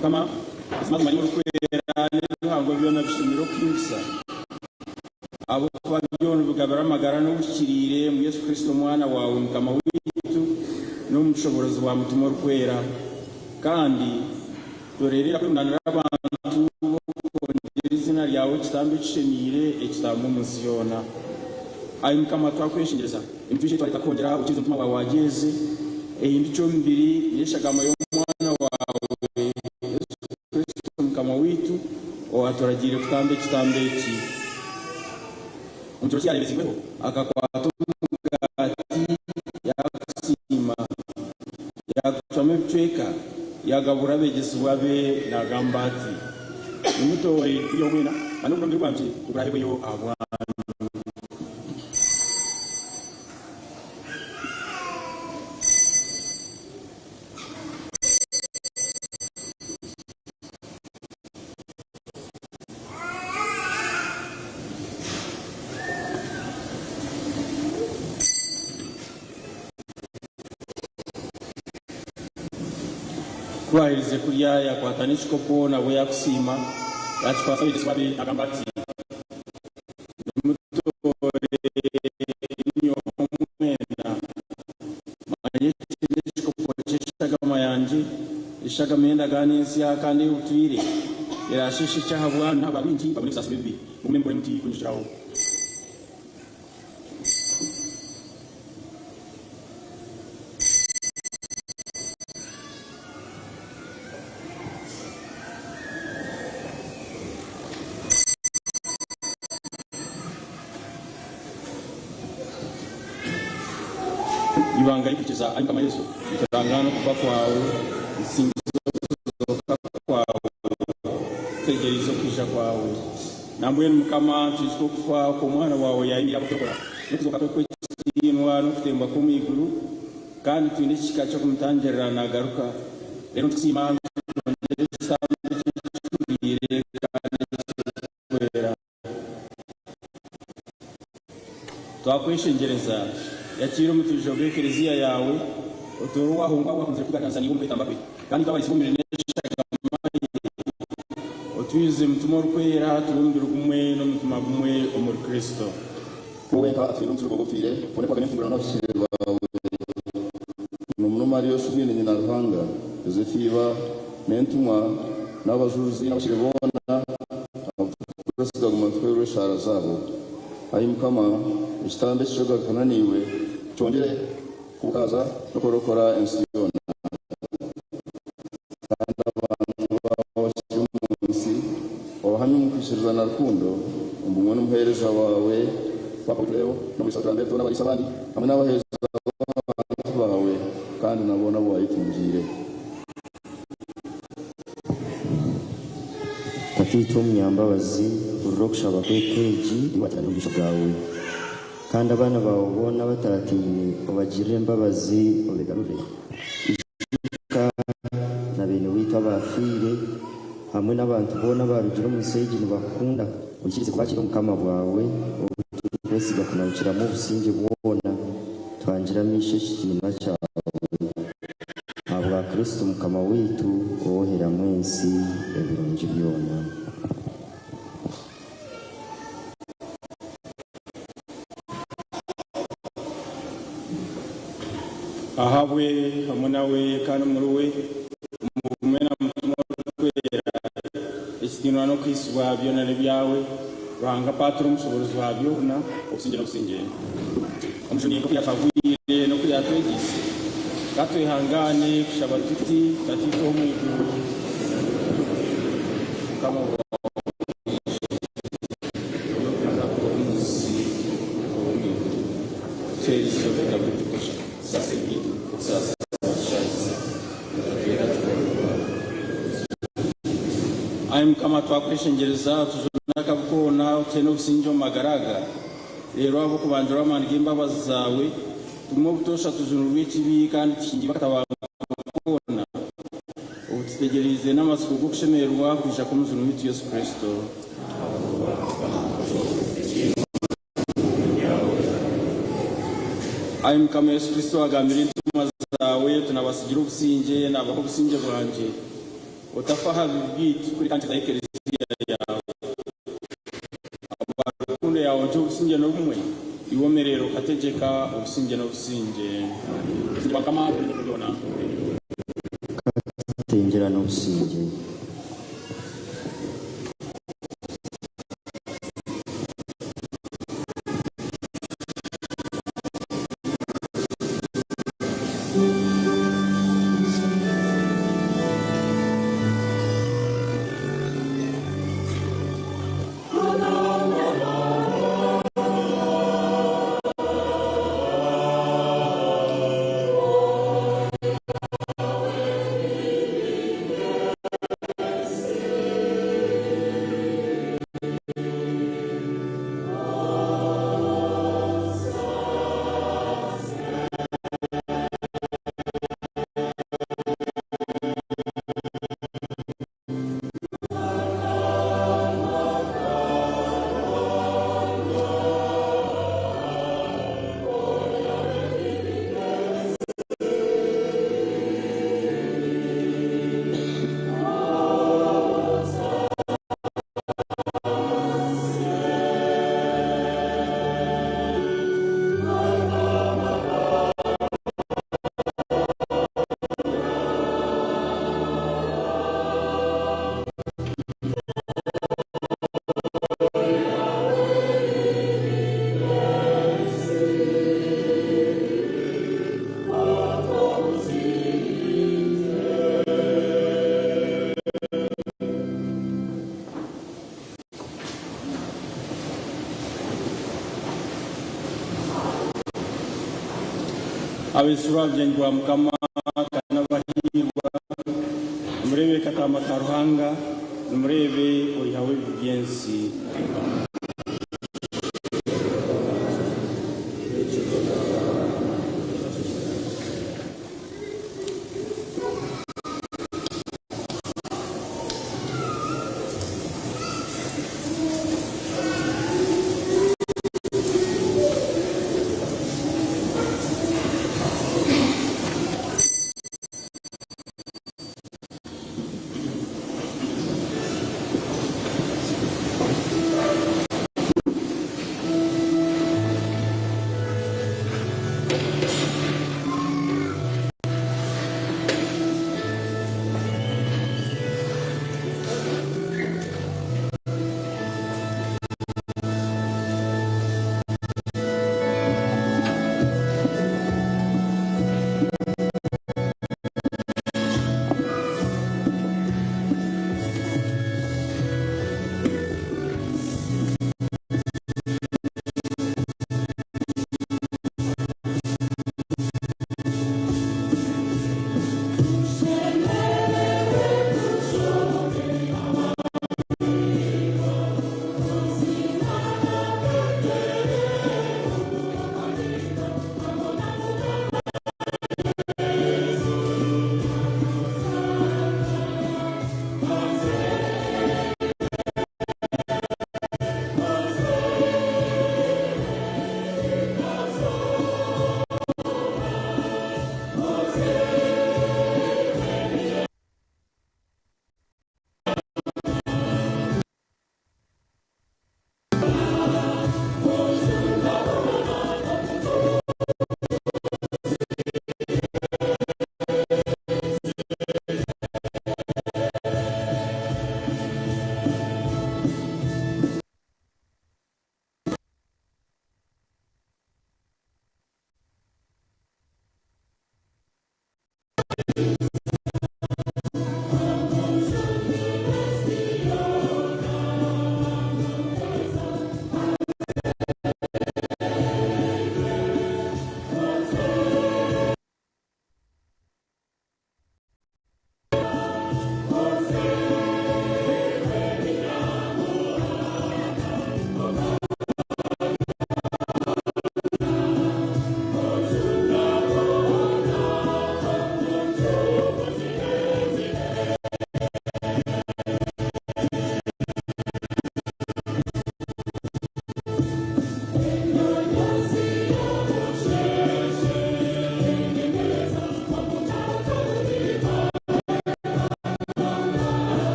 Mukama, buzimazima niiwe orikwera, n'ebihango byona bishemire okuhimbisa, ahabw'okuba byona obigabira amagara n'obuhikiriire omu Yesu Kristo Omwana waawe Mukama waitu, n'omu bushoboorozi bwa Mutima Orikwera. Kandi toreerera kwemunanira abantu b'okuhongyera eiziina ryawe ekitambo ekishemeire, ekitambwa omu nsi yoona. Ai Mukama, twakweshengyereza, emijwijo ei twareeta kukuhongyera, oikirize omutima gwawe waagyeze, ehindukye omubiri n'eshagama y'Omwana waawe Yesu Kristo Mukama waitu, owaaturagiire kutamba ekitambo eki. Omu kiro ki yaareebezibweho, akakwata omugaati, yaagusiima, yaagucwamu ebicweka, yaagabura abeegyesibwa be naagamba ati, Nimutoore kurya mwena, manya ogu n'omubiri gwangye oguraahebweyo ahabwanyu. Ku baaherize kurya, yaakwata n'ekikopo, nabwo yaakusiima, yaakikwatsa abeegyesibwa be, naagamba ati, Nimutoore munyweho mwena, manya eki n'ekikopo ky'eshagama. n'eshagama yangye, eshagama ey'endagaano ensya kandi ey'obutwire, eraasheeshekye ahabwanyu n'ahabwa baingi babone kusaasirwa ebibi. Mugume mukore muti kunyijukiraho. Ibanga ry'okwikiriza, Ai Mukama Yesu, niturangaana okufa kwawe, nitusingiza okuzooka kwawe, tutegyereize okwija kwawe. Nambwenu Mukama, nitwijuka okufa kw'Omwana waawe yaayemeire ahabw'okuturokora, n'okuzooka kwe kw'ekitiinwa n'okutembwa kwe omu iguru, kandi twine ekihika ky'okumutangirira naagaruka. Reero nitukusiima, nitukwongyera ekitambo eki ekihuriire kandi ekirikwera. Twakweshengyereza, yakiira omutoijo gw'Eklezia yaawe, otoore owaahongwa owaakunzire kugatanisa naiwe omu kwetamba kwe, kandi itwe abariisibwa omubiri n'eshagama ye, otwijuze Mutima Orikwera, tube omubiri gumwe n'omutima gumwe omuri Kristo. We wenka atwine omucuri gwe ogutwire, tubone kwagana enfungurano n'abahikiriire baawe, munomuno Mariya oshubwine nyina Ruhanga, Yosefu iba, n'entumwa, n'abajurizi n'abahikiriire boona, abu turikwesiga kuguma nituhwerwa eshaara zaabo. Ai Mukama, ekitambo eki ky'okugarukana naiwe kyongyere kubukaaza n'okurokora ensi yoona. Kandi abantu baawe abakiri omu nsi obahamye omu kwikiriza na rukundo, omu bumwe n'omuheereza waawe Paapa waitu Leo, n'omuriisa waitu Lamberto n'abariisa abandi, hamwe n'abaheereza b'abantu baawe kandi na boona abu waayetungiire. Tataitwe omunyambabazi, hurira okushaba kw'eka egi ei wateeraniire omu maisho gaawe. Kandi abaana baawe boona abatataine obagirire embabazi obegarure. Ijuka na beene waitu abaafiire, hamwe n'abantu boona abaarugire omu nsi egi nibakukunda. Oikirize kubakiira omu Bukama bwawe, obu turikwesiga kunanukiramu obusingye bwona, twangire amaisho ekitiinwa kyawe. Ahabwa Kristo Mukama waitu, owooheramu ensi ebirungi byona. Ahabwe, hamwe nawe, kandi omuriwe, omu bumwe na Mutima Orikwera, ekitiinwa n'okuhaisibwa byona n'ebyawe, Ruhanga Paaturo Omushoboorozi wa byona, obusingye n'obusingye. Omujuni nk'oku yaatuhabwire n'oku yaatwegyeise, ka twehangaane kushaba tuti, Tataitwe ow'omu iguru, Obukama bwawe bwije, Eby'okukunda kwawe omu nsi nk'omu iguru. Otuhe erizooba erya buri butoosha. Tusaasire ebibi byaitu nk'oku tusaasira abatushaarize. Otatuteera kuhwerwa. Ai Mukama, twakweshengyereza, otujune akabi koona, otuhe n'obusingye omu magara aga. Reero ahabw'okubangirwa amaani g'embabazi zaawe, tugume obutoosha tujunirwe ekibi kandi tuhingirwe akatabanguko koona, obu tutegyereize n'amatsiko g'okushemererwa kwija kw'Omujuni waitu Yesu Kristo. Ai Mukama Yesu Kristo, wagambira entumwa zaawe oti, Nabatsigira obusingye, nabaha obusingye bwangye. Otafa aha bibi byaitu, kureka nkiza Ekelezia yaawe. Ahabwa rukundo yaawe ogihe obusingye n'obumwe, iwe omereere okategyeka obusingye n'obusingye. Obusingye bwa Mukama bube n'ebiro byona. Ka tutengyerane obusingye. Abeetsirwe aha bugyenyi bwa Mukama ka n'abahiirwa! Nimureebe Kataama ka Ruhanga, nimureebe oihaho ebibi by'ensi.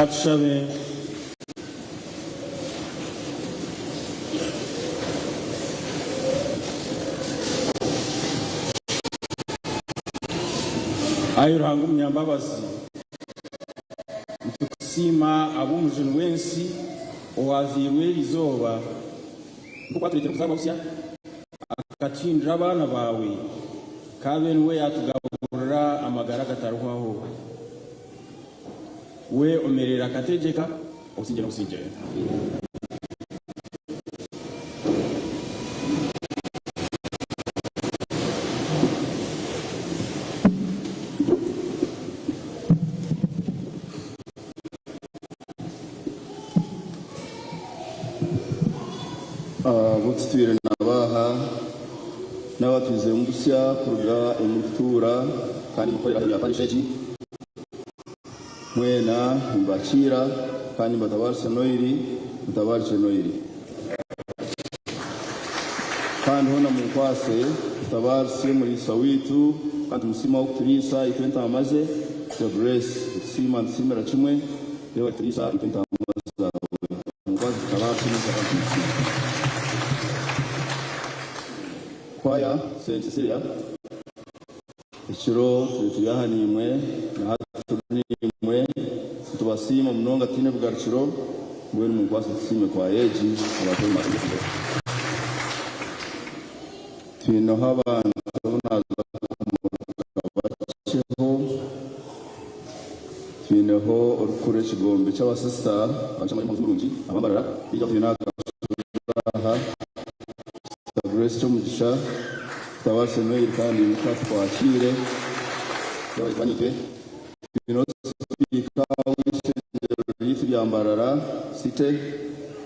Katushabe. Ai Ruhanga omunyambabazi, nitukusiima ahabw'omujuni w'ensi owaazairwe eri izooba, nk'oku atureetera okuzaarwa busya, akatuhindura abaana baawe, k'abe niwe yaatugaburira amagara agatarihwaho. We omereire akategyeka obusingye n'obusingye. Abu tutwire nabo aha n'abatwiziremu busya kuruga omu kutuura kandi kukorera aha bya parish egi. Mwena nimbakiira kandi nimbatabaarisa Noiri, mutabaarikye Noiri. Kandi hoona munkwatse tutabaarise omuriisa waitu kandi tumusiime ahabw'okuturiisa itwe entaama ze. Your Grace, nitusiima nitusiimira kimwe Yebare kuturiisa itwe entaama zaawe. Munkwatse tutabaarise omuriisa kandi tumusiime. Choir, Saint Cecilia. Ekiro turi turi aha naimwe, na hati turi naimwe, nitubasiima munonga tutaine bugarukiro. Mbwenu munkwase tusiime kwaya egi abantu omu maisho gaitu. Twineho abantu abu naaza kumurika bakyeho. Twineho orikukurira ekigombe ky'abasisita abashamarimu murungi abambarara. Haija twine akashuura aha. Sister Grace Kyomugisha, Tabaase Noel kandi imuka tukwakiire. Yebare kuba naitwe. Twineho Sipiika w'eishengyero ryaitu rya Mbarara City,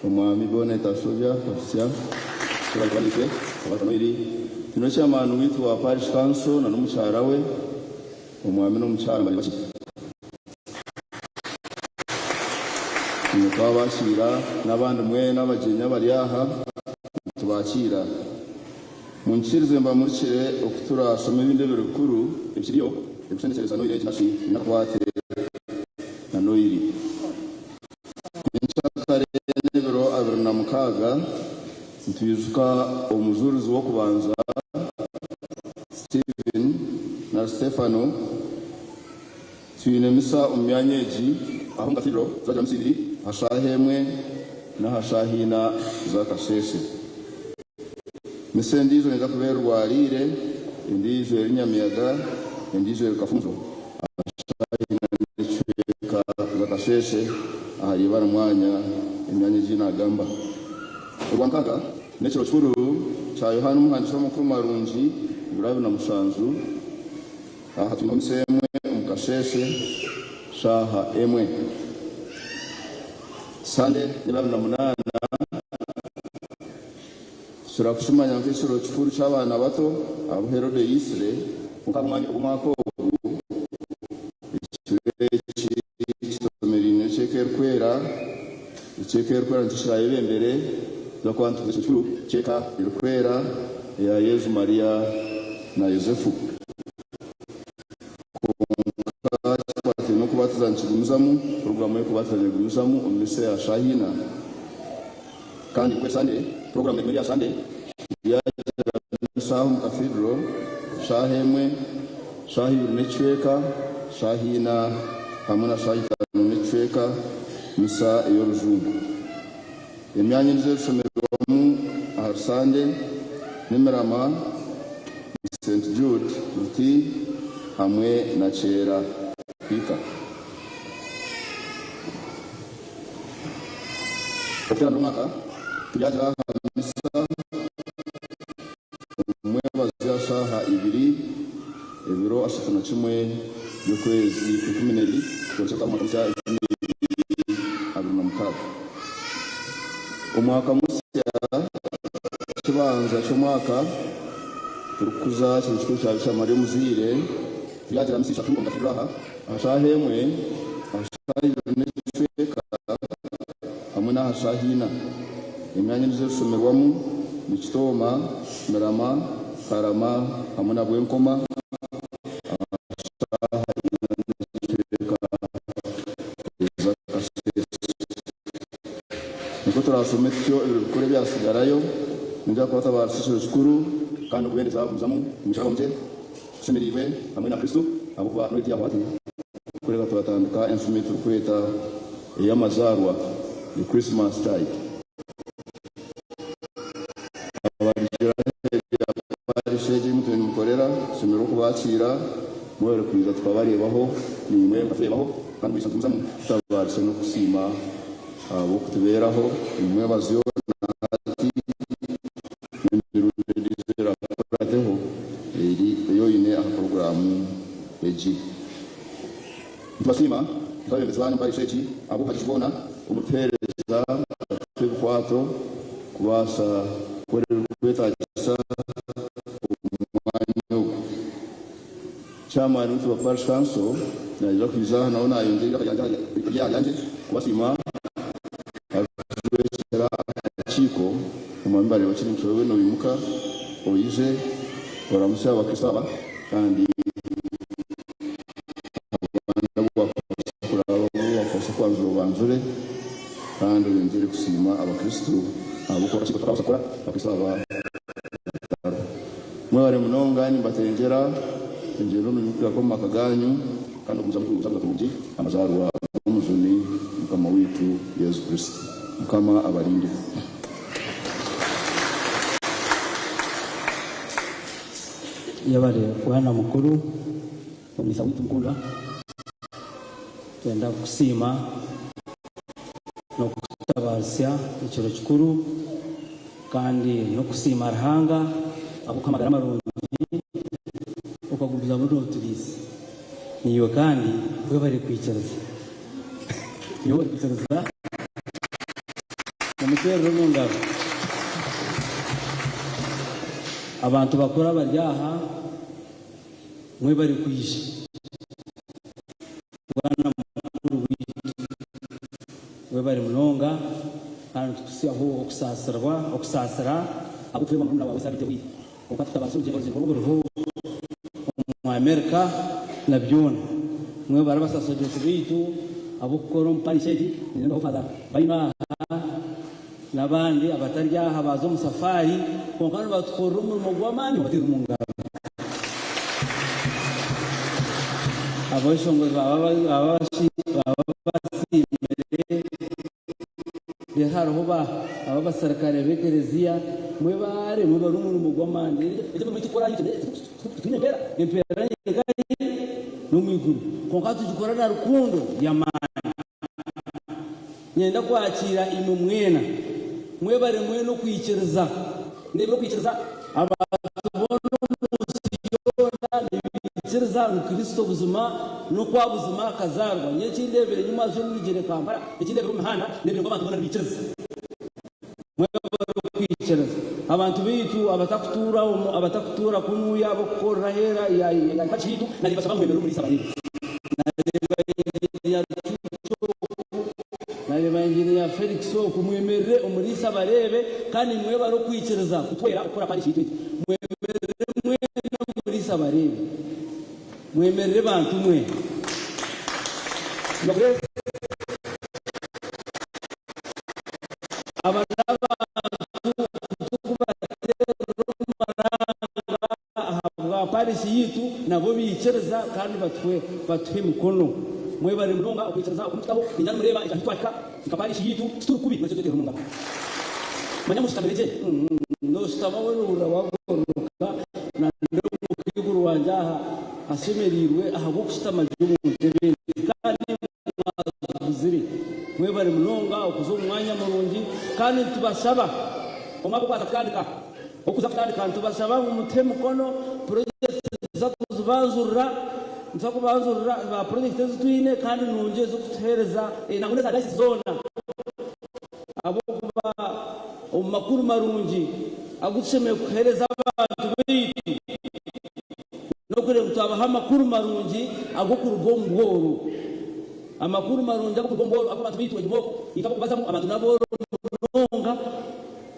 Omwami Bonnet Ashobya Kabutsya. Yebare kuba naitwe. Tabaase Noel. Twineho Chairman waitu wa Parish Council na n'omukyara we, Omwami n'omukyara bari bakye. Imwe twabakiira n'abandi mwena abagyenyi abari aha nitubakiira. Munyikirize mbamurikire oku turaashome ebindi ebiro bikuru ebikiriyo ebirikushendekyereza Noiri egi nari shi ebinakukwate na Noiri. Nyenkyakare n'ebiro 26 nitwijuka omujurizi w'okubanza Stephen nari Stefano. Twine misa omu myanya egi ahu omu Cathedral turagira misa ibiri aha shaaha emwe n'aha shaaha ina z'akasheeshe. Misa endiijo neeza kuba eri Rwariire, endiijo eri Nyamiyaga, endiijo eri Kafunjo aha shaaha ina n'ekicweka z'akasheeshe ahari ibara mwanya emyanya egi ei naagamba. Orwankaaga n'ekiro kikuru kya Yohaana Omuhandiiki w'Amakuru Marungi ebiro 27. Aha twine misa emwe omu kasheeshe shaaha emwe. Sande n'ebiro 28 tukira kukimanya nk'ekiro kikuru ky'abaana bato abu Herode yaitsire, kwonka aha mwanya ogw'omwaka ogu ekiro eki kitomereine n'eky'eka erikwera. Eky'eka erikwera nikyo kirayebembere tuza kuba nitukuza ekiro kikuru ky'eka erikwera eya Yezu, Mariya na Yosefu. Kwonka ekikwataine n'okubatiza nikigumizamu, puroguraamu y'okubatiza neegumizamu omu misa ya shaaha ina. Kandi ku Sande, puroguraamu neeguma eri ya Sande, turyagira misa aha omu Cathedral shaaha emwe, shaaha ibiri n'ekicweka, shaaha ina hamwe na shaaha itaano n'ekicweka, misa ey'orujungu. Emyanya endiijo erishomerwamu ahari Sande n'emirama St Jude, Ruti hamwe na Kyera Kwika. Okuteerana omwaka turyagira aha misa omu mwebazyo aha shaaha ibiri ebiro 31 by'okwezi kw'Ikumibiri kutandika omwaka musya 2026. Omwaka musya kibanza ky'omwaka turikukuza ekiro kikuru kya Bikira Maria Omuzaire, turyagira misa ishatu omu Cathedral aha aha shaaha emwe, aha shaaha ibiri n'ekicweka hamwe n'aha shaaha ina. Emyanya endiijo erishomerwamu ni Kitooma, Mirama, Karama hamwe na Bwenkoma aha shaaha ina n'ekicweka ez'akasheeshe. Turaashome tutyo ebiro bikuru ebyatsigarayo, niinyija kubatabaarisa ekiro kikuru kandi n'okubendeza kugumizamu nimushaba mutye tushemereirwe hamwe na Kristo, ahabw'okuba Noiri tiyahwa hati. Kureka twatandika enshumi ei turikweta ey'amazaarwa, the Christmas tide. Abarugire aheeru ya parish egi ei mutwire nimukorera, tushemereirwe okubakiira, mwebare kwija tukabareebaho, naimwe mukatureebaho kandi mwija nitugumizamu tutabaarisa n'okusiima ahabw'okutubeeraho omu mwebazyo na hati n'emirundi endiijo erakurateho eri ei oine aha puroguraamu egi. Nitubasiima nk'abeebembezi baanyu omu parish egi ahabw'obuhagizi bwona obu murikutuheereza kutuha ebikwato kubaasa kukora ebirikwetaagisa omu mwanya ogu. Chairman waitu wa Parish Council naija kwija aha nawe nayongyera eiraka ryangye ahari aha ryangye kubasiima arikujwekyera akakiiko omwami Bareebakye ninshobe we noimuka oije oramutsye abakristo aba kandi abandi abu wakubaasa kuraba abu wakubaasa kwanjura obanjure kandi oyongyere kusiima abakristo ahabw'okuba akakiiko takabaasa kukora abakristo aba batariho. Mwebare munonga nimbatengyera engyendo nungi kugaruka omu maka ganyu kandi okugumizamu kujaguza kurungi amazaarwa g'omujuni mukama waitu Yesu Kristo. Mukama abarinde. Yebare Bwana Mukuru, Omuriisa waitu mukundwa, twenda kukusiima n'okukutabaaritsya ekiro kikuru. Kandi n'okusiima Ruhanga ahabw'okuha amagara marungi okagumizamu nooturiisa. Naiwe kandi webare kwikiriza. Naiwe webare kwikiriza. Mumuteerere omu ngaro. Abantu bakuru abari aha, mwebare kwija. Bwana mukuru waitu, webare munonga kandi nitukusiaho okusaasirwa, okusaasira ahabw'okuferwa murumuna waawe sabiiti ehweire. Kwonka tutabaasa orugyendo orugyendo oru ruriho omu Amerika na byona. Mwebare abasaserdooti baitu ab'okukora omu parish egi, nindeebaho Father Baino aha n'abandi abatari aha baaza omu safaari kwonka nibatukorera omurimo gw'amaani bateeka omu ngaro. Abeshongozi baba basiimire, reero hariho abaserukare b'ekereziya, mwebare mwebare omurimo gw'amaani. Egi emirimo ei turikukora haihi titwine mpeera, empeera n'enkahi? N'omu iguru. Kwonka tugikora na rukundo y'amaani. Niinyenda kwakiira imwe mwena. Mwebare mwena okwikiriza. Ndeebire okwikiriza. Abantu boona omu nsi yoona nibaikiriza ngu Kristo buzima n'okwa buzima akazaarwa. Nyowe eki ndeebire enyima haza orugire Kampala, eki ndeebire omu mihanda, ndeebire ngu abantu boona nibaikiriza. Mwebare okwikiriza. Abantu baitu abatakutuura omu, abatakutuura kunuya, ab'okukorera aheera ya, ya parish yaitu, narimbashaba ngu mwemerere omuriisa abareebe. Nareeba Engineer Rucuucu oku, nareeba Engineer Felix oku, mwemerere omuriisa abareebe, kandi mwebare okwikiriza kutwera okukora parish yaitu egi. Mwemerere mwena omuriisa abareebe. Mwemerere bantu mwe. Aba n'abantu turikubateerera omu maranga ahabwa parish yaitu nabo baikiriza kandi batuha emikono. Mwebare munonga okwikiriza oku mukutaho. Niinyija nimureeba ahu twahika nka parish yaitu tituri kubi mwesyo tweteerera omu ngaro. Manya mushutamire gye. Noshutama weena ohurira wagororoka nande omukaikuru wangye aha ashemereirwe ahabw'okushutama gye omu ntebe ezi kandi mwaziguzire. Mwebare munonga okuza omu mwanya murungi kandi nitubashaba omwaka ogwaza kutandika okuza kutandika nitubashaba ngu mutuhe emikono purojekiti nituza kuzibanzurira nituza kubanzurira ba purojekiti ezi twine kandi nungi ez'okutuhereza nangwa n'eza dayisisi zoona ahabw'okuba omu makuru marungi agu tushemereire kuhereza abantu baitu n'okureeba ngu twabaha amakuru marungi ag'okuruga omu bworo. Amakuru marungi ag'okuruga omu bworo agu abantu baitu baine oku itwe ab'okubazamu abantu n'abooro munonga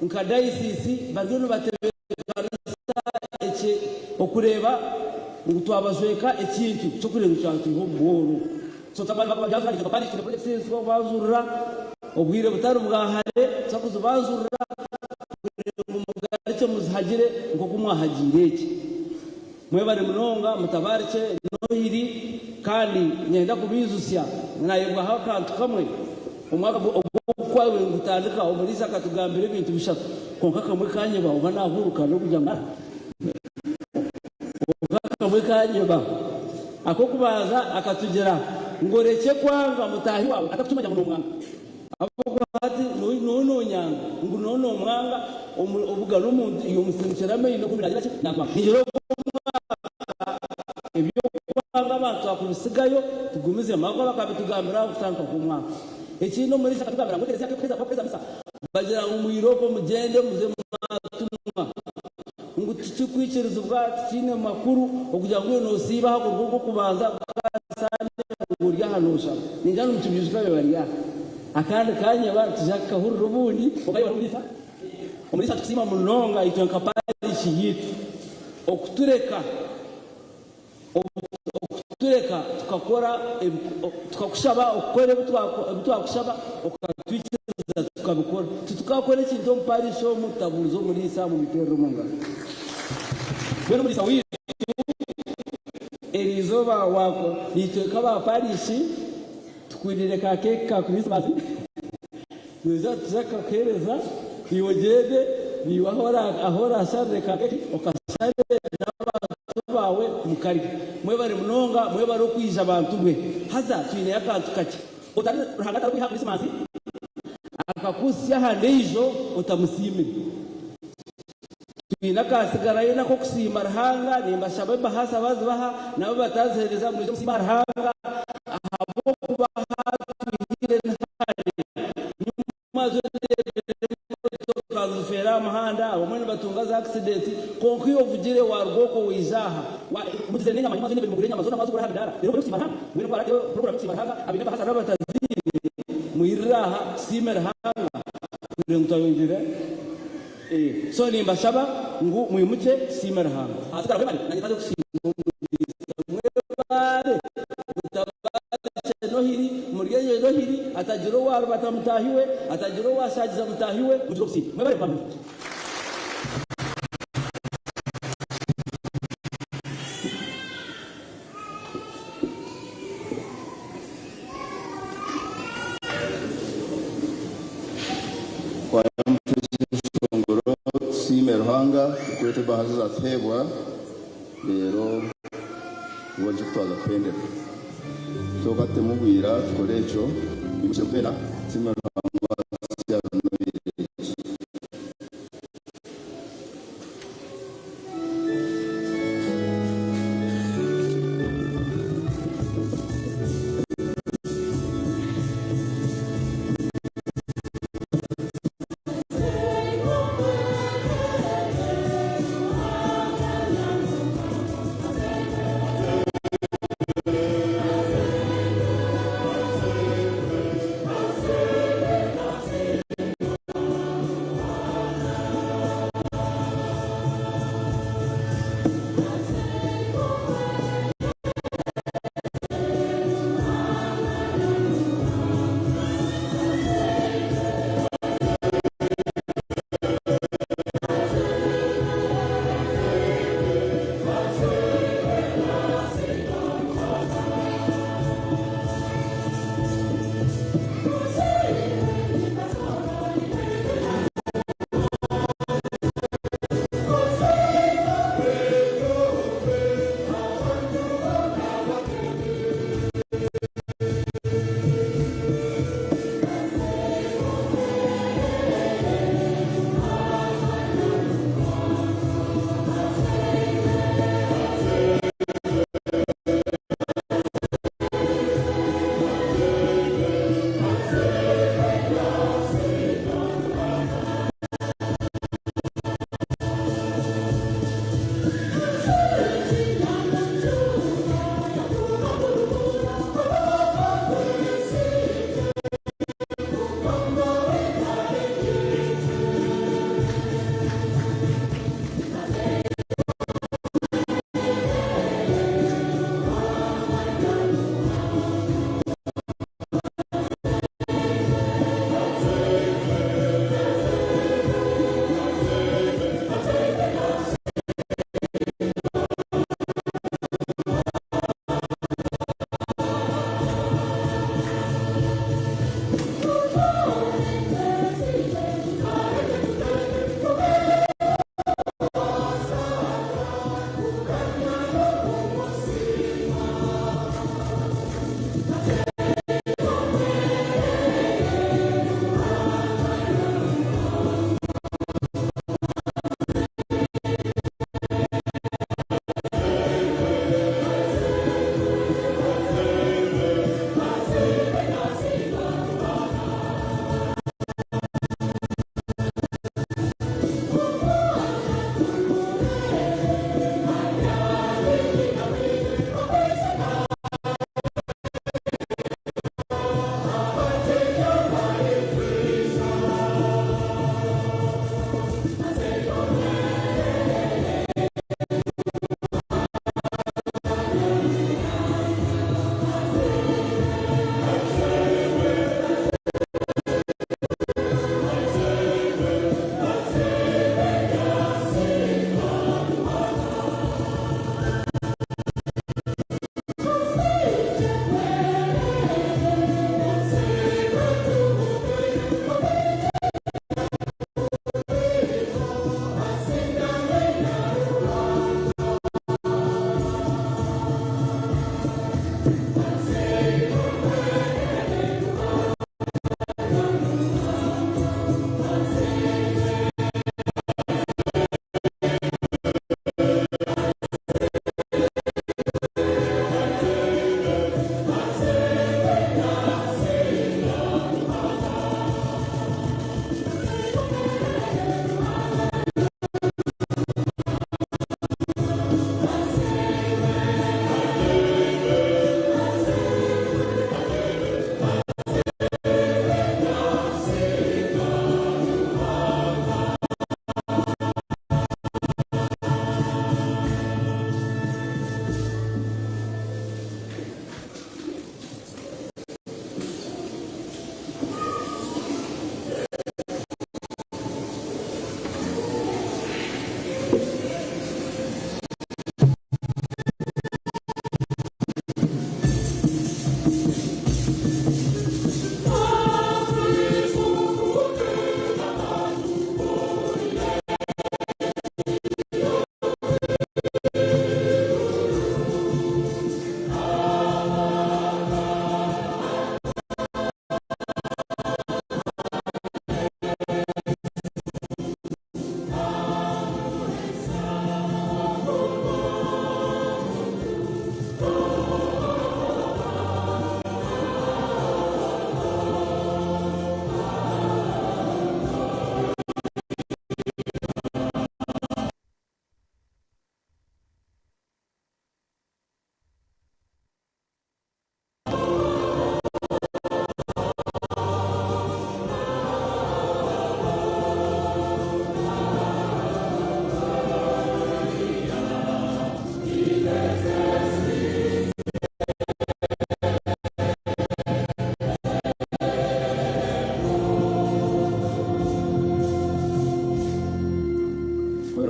nka dayisiisi bariyo nibatebeekanisa eki okureeba ngu twabajweka ekintu ky'okureeba ngu kyatwiha omu bworo. So obwire butari bwa hare tuza. kuzibanzurira kugira ngu mugarukye muzihagire nk'oku mwahagiire eki. Mwebare munonga mutabarikye Nohiri kandi nyenda kubiijutsya nayebwaho akantu kamwe omwaka ogukwabaire nigutandika omuriisa akatugambira ebintu bishatu kwonka kamwe kanyeba oba nahuruka n'okugira ngu kwonka kamwe kanyeba ak'okubanza akatugira ngu orekye kwanga mutaahi waawe atakukimanyaho nomwanga. Ahabw'okuba hati nooba noonyanga ngu nooba noomwanga, obugara omuntu iwe omusindikira amaino kumbe naagira ki? Naakwanga. Ningira ogu omwaka eby'okwanga abantu twakubisigayo tugumizemu ahabw'okuba bakabitugambira aha kutandika kw'omwaka. Ekindi omuriisa akatugambira ngu ekereziya kuheza kuheza misa bagira ngu mwirooko mugyende muze mwatumwa ngu tikikwikirizibwa tikiine makuru okugira ngu iwe noosiiba aha kuruga ogw'okubanza kuhika aha Sande ngu ori aha nooshaba. Ningira ngu nikibiijuka be bari aha. Akandi kanyeba nituija kukahurira obundi. Kwonka iwe Omuriisa, Omuriisa nitukusiima munonga itwe nka parishi yaitu okutureka Okutureka tukakora tukakushaba okukora ebi twakushaba okatwikiriza tukabikora. Titukakora ekintu omu parish omu tutabuurize omuriisa mumuteerere omu ngaro. Mbwenu omuriisa waitu eriizooba naitwe nk'aba parish tukwiniire ka keeki ka kurisimasi noija tuze kukakuheereza iwe ogyende naiwe ahu orasharire ka keeki okashare n'abantu baawe mukarya. Mwebare munonga mwebare okwija bantu mwe. Haza twineyo akantu kakye. Otari Ruhanga tarikwiha Kurisimasi akakuhitsya aha ndaijo otamusiimire. Twine akaatsigarayo n'ak'okusiima Ruhanga, nimbashaba ebahasa abazibaha n'abo abataziheereza mwije musiime aha Ruhanga ahabw'okuba ahatwihire ni hare. Nyuma ndeebire emotoka nizifeera aha muhanda, abamwe nibatunga za akisidenti, kwonka iwe ovugire waaruga okwo waija aha. Mugizire n'enyama, nyuma mugure enyama zoona mwazigura aha midaara reero mubone kusiima Ruhanga. Mbwenu ku baraateho puroguraamu y'okusiima Ruhanga, abaine ebahasa n'abataziine mwirire aha tusiime Ruhanga kugira ngu twayongyera. So nimbashaba ngu mwimukye tusiime Ruhanga. Ahasigara mwebare nanye nkaza kusiima omuriisa. Mwebare mutabarikye Nohiri, murye Nohiri, hatagira owarubata mutaahi we, hatagira owashaagiza mutaahi we, mugire obusiime. Mwebare Mukama. Kwaya mutuhe ekyeshongoro tusiime Ruhanga kureeta ebaasa ezatuheebwa reero tubone eky'okutwaza kuhendera. Kyoka tutemu obwira tukore ekyo twimukye twena tusiime Ruhanga owatuhitsya Noiri egi.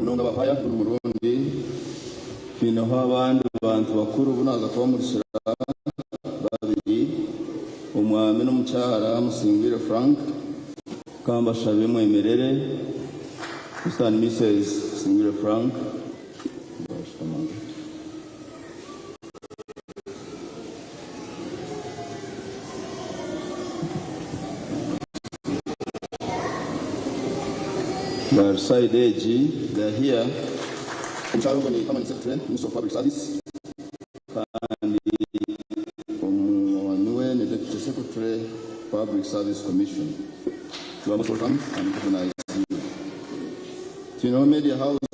munonga abahaya buri murundi. Twineho abandi bantu bakuru bu naaza kubamurikira babiri, omwami n'omukyara Musingwire Frank. Ka mbashabe mwemerere. Mr and Mrs Musingwire Frank. Bari side egi, they are here. Omukyara ogwo ni Permanent Secretary, Minister of Public Service. Kandi omwami we ni Deputy Secretary, Public Service Commission. You are most welcome and recognize you. Twineho media houses.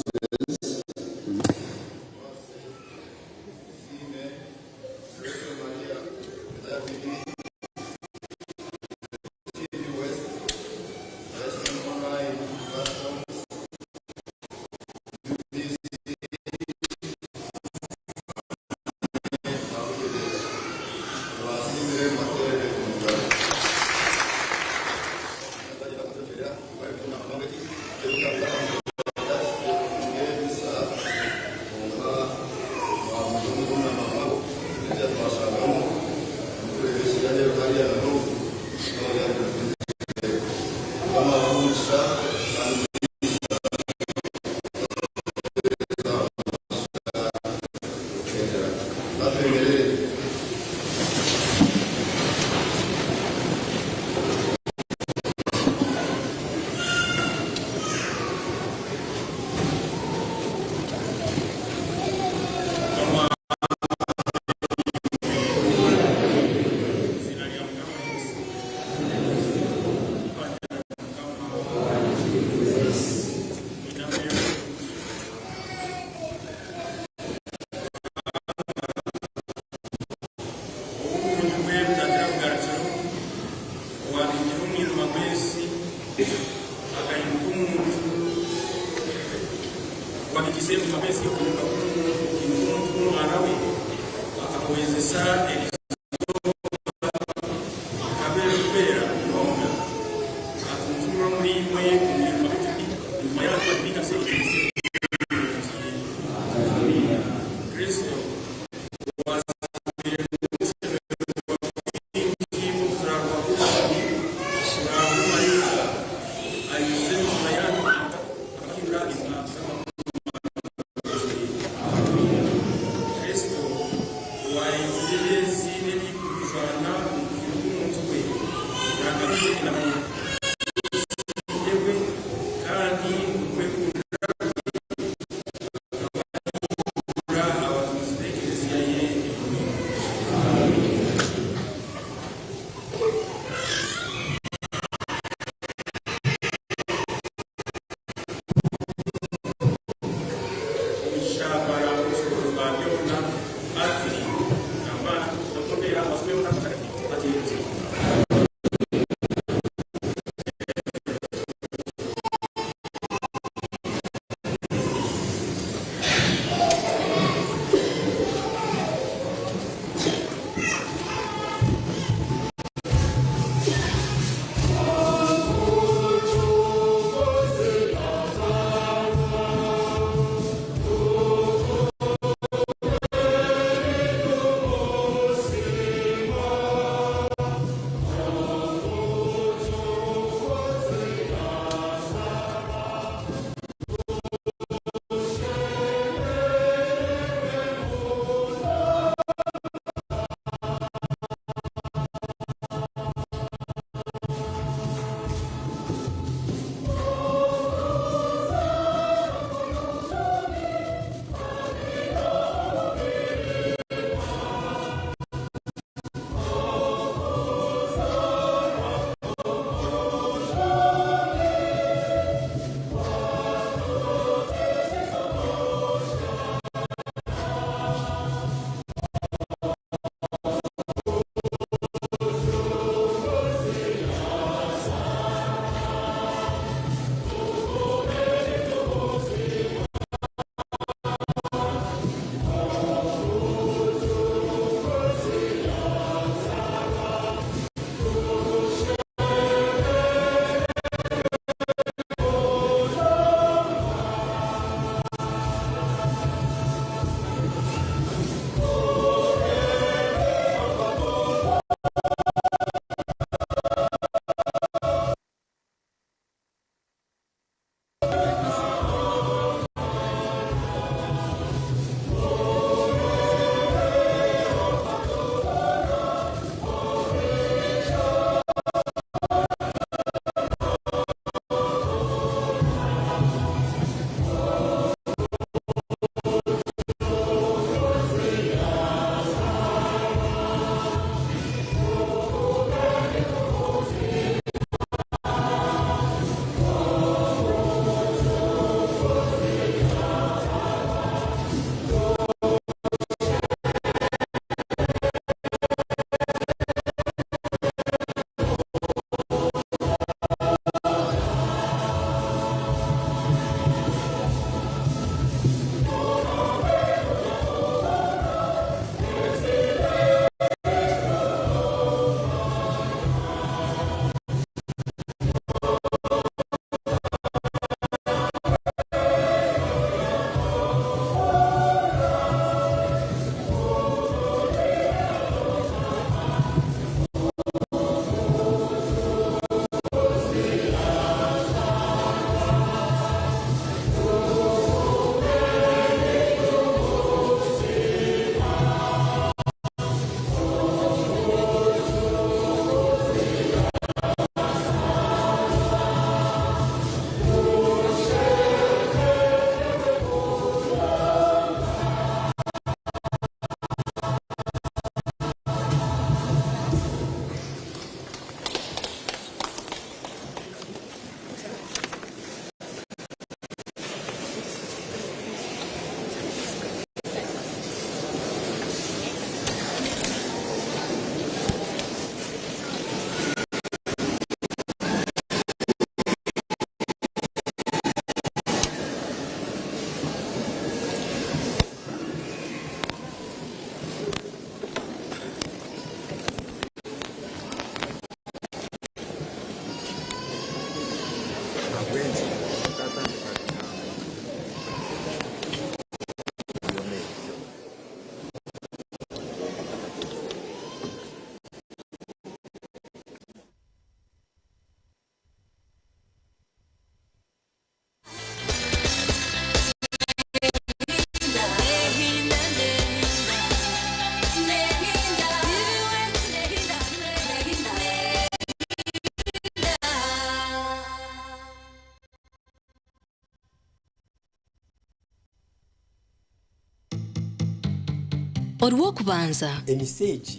Orw'okubanza. Emisi egi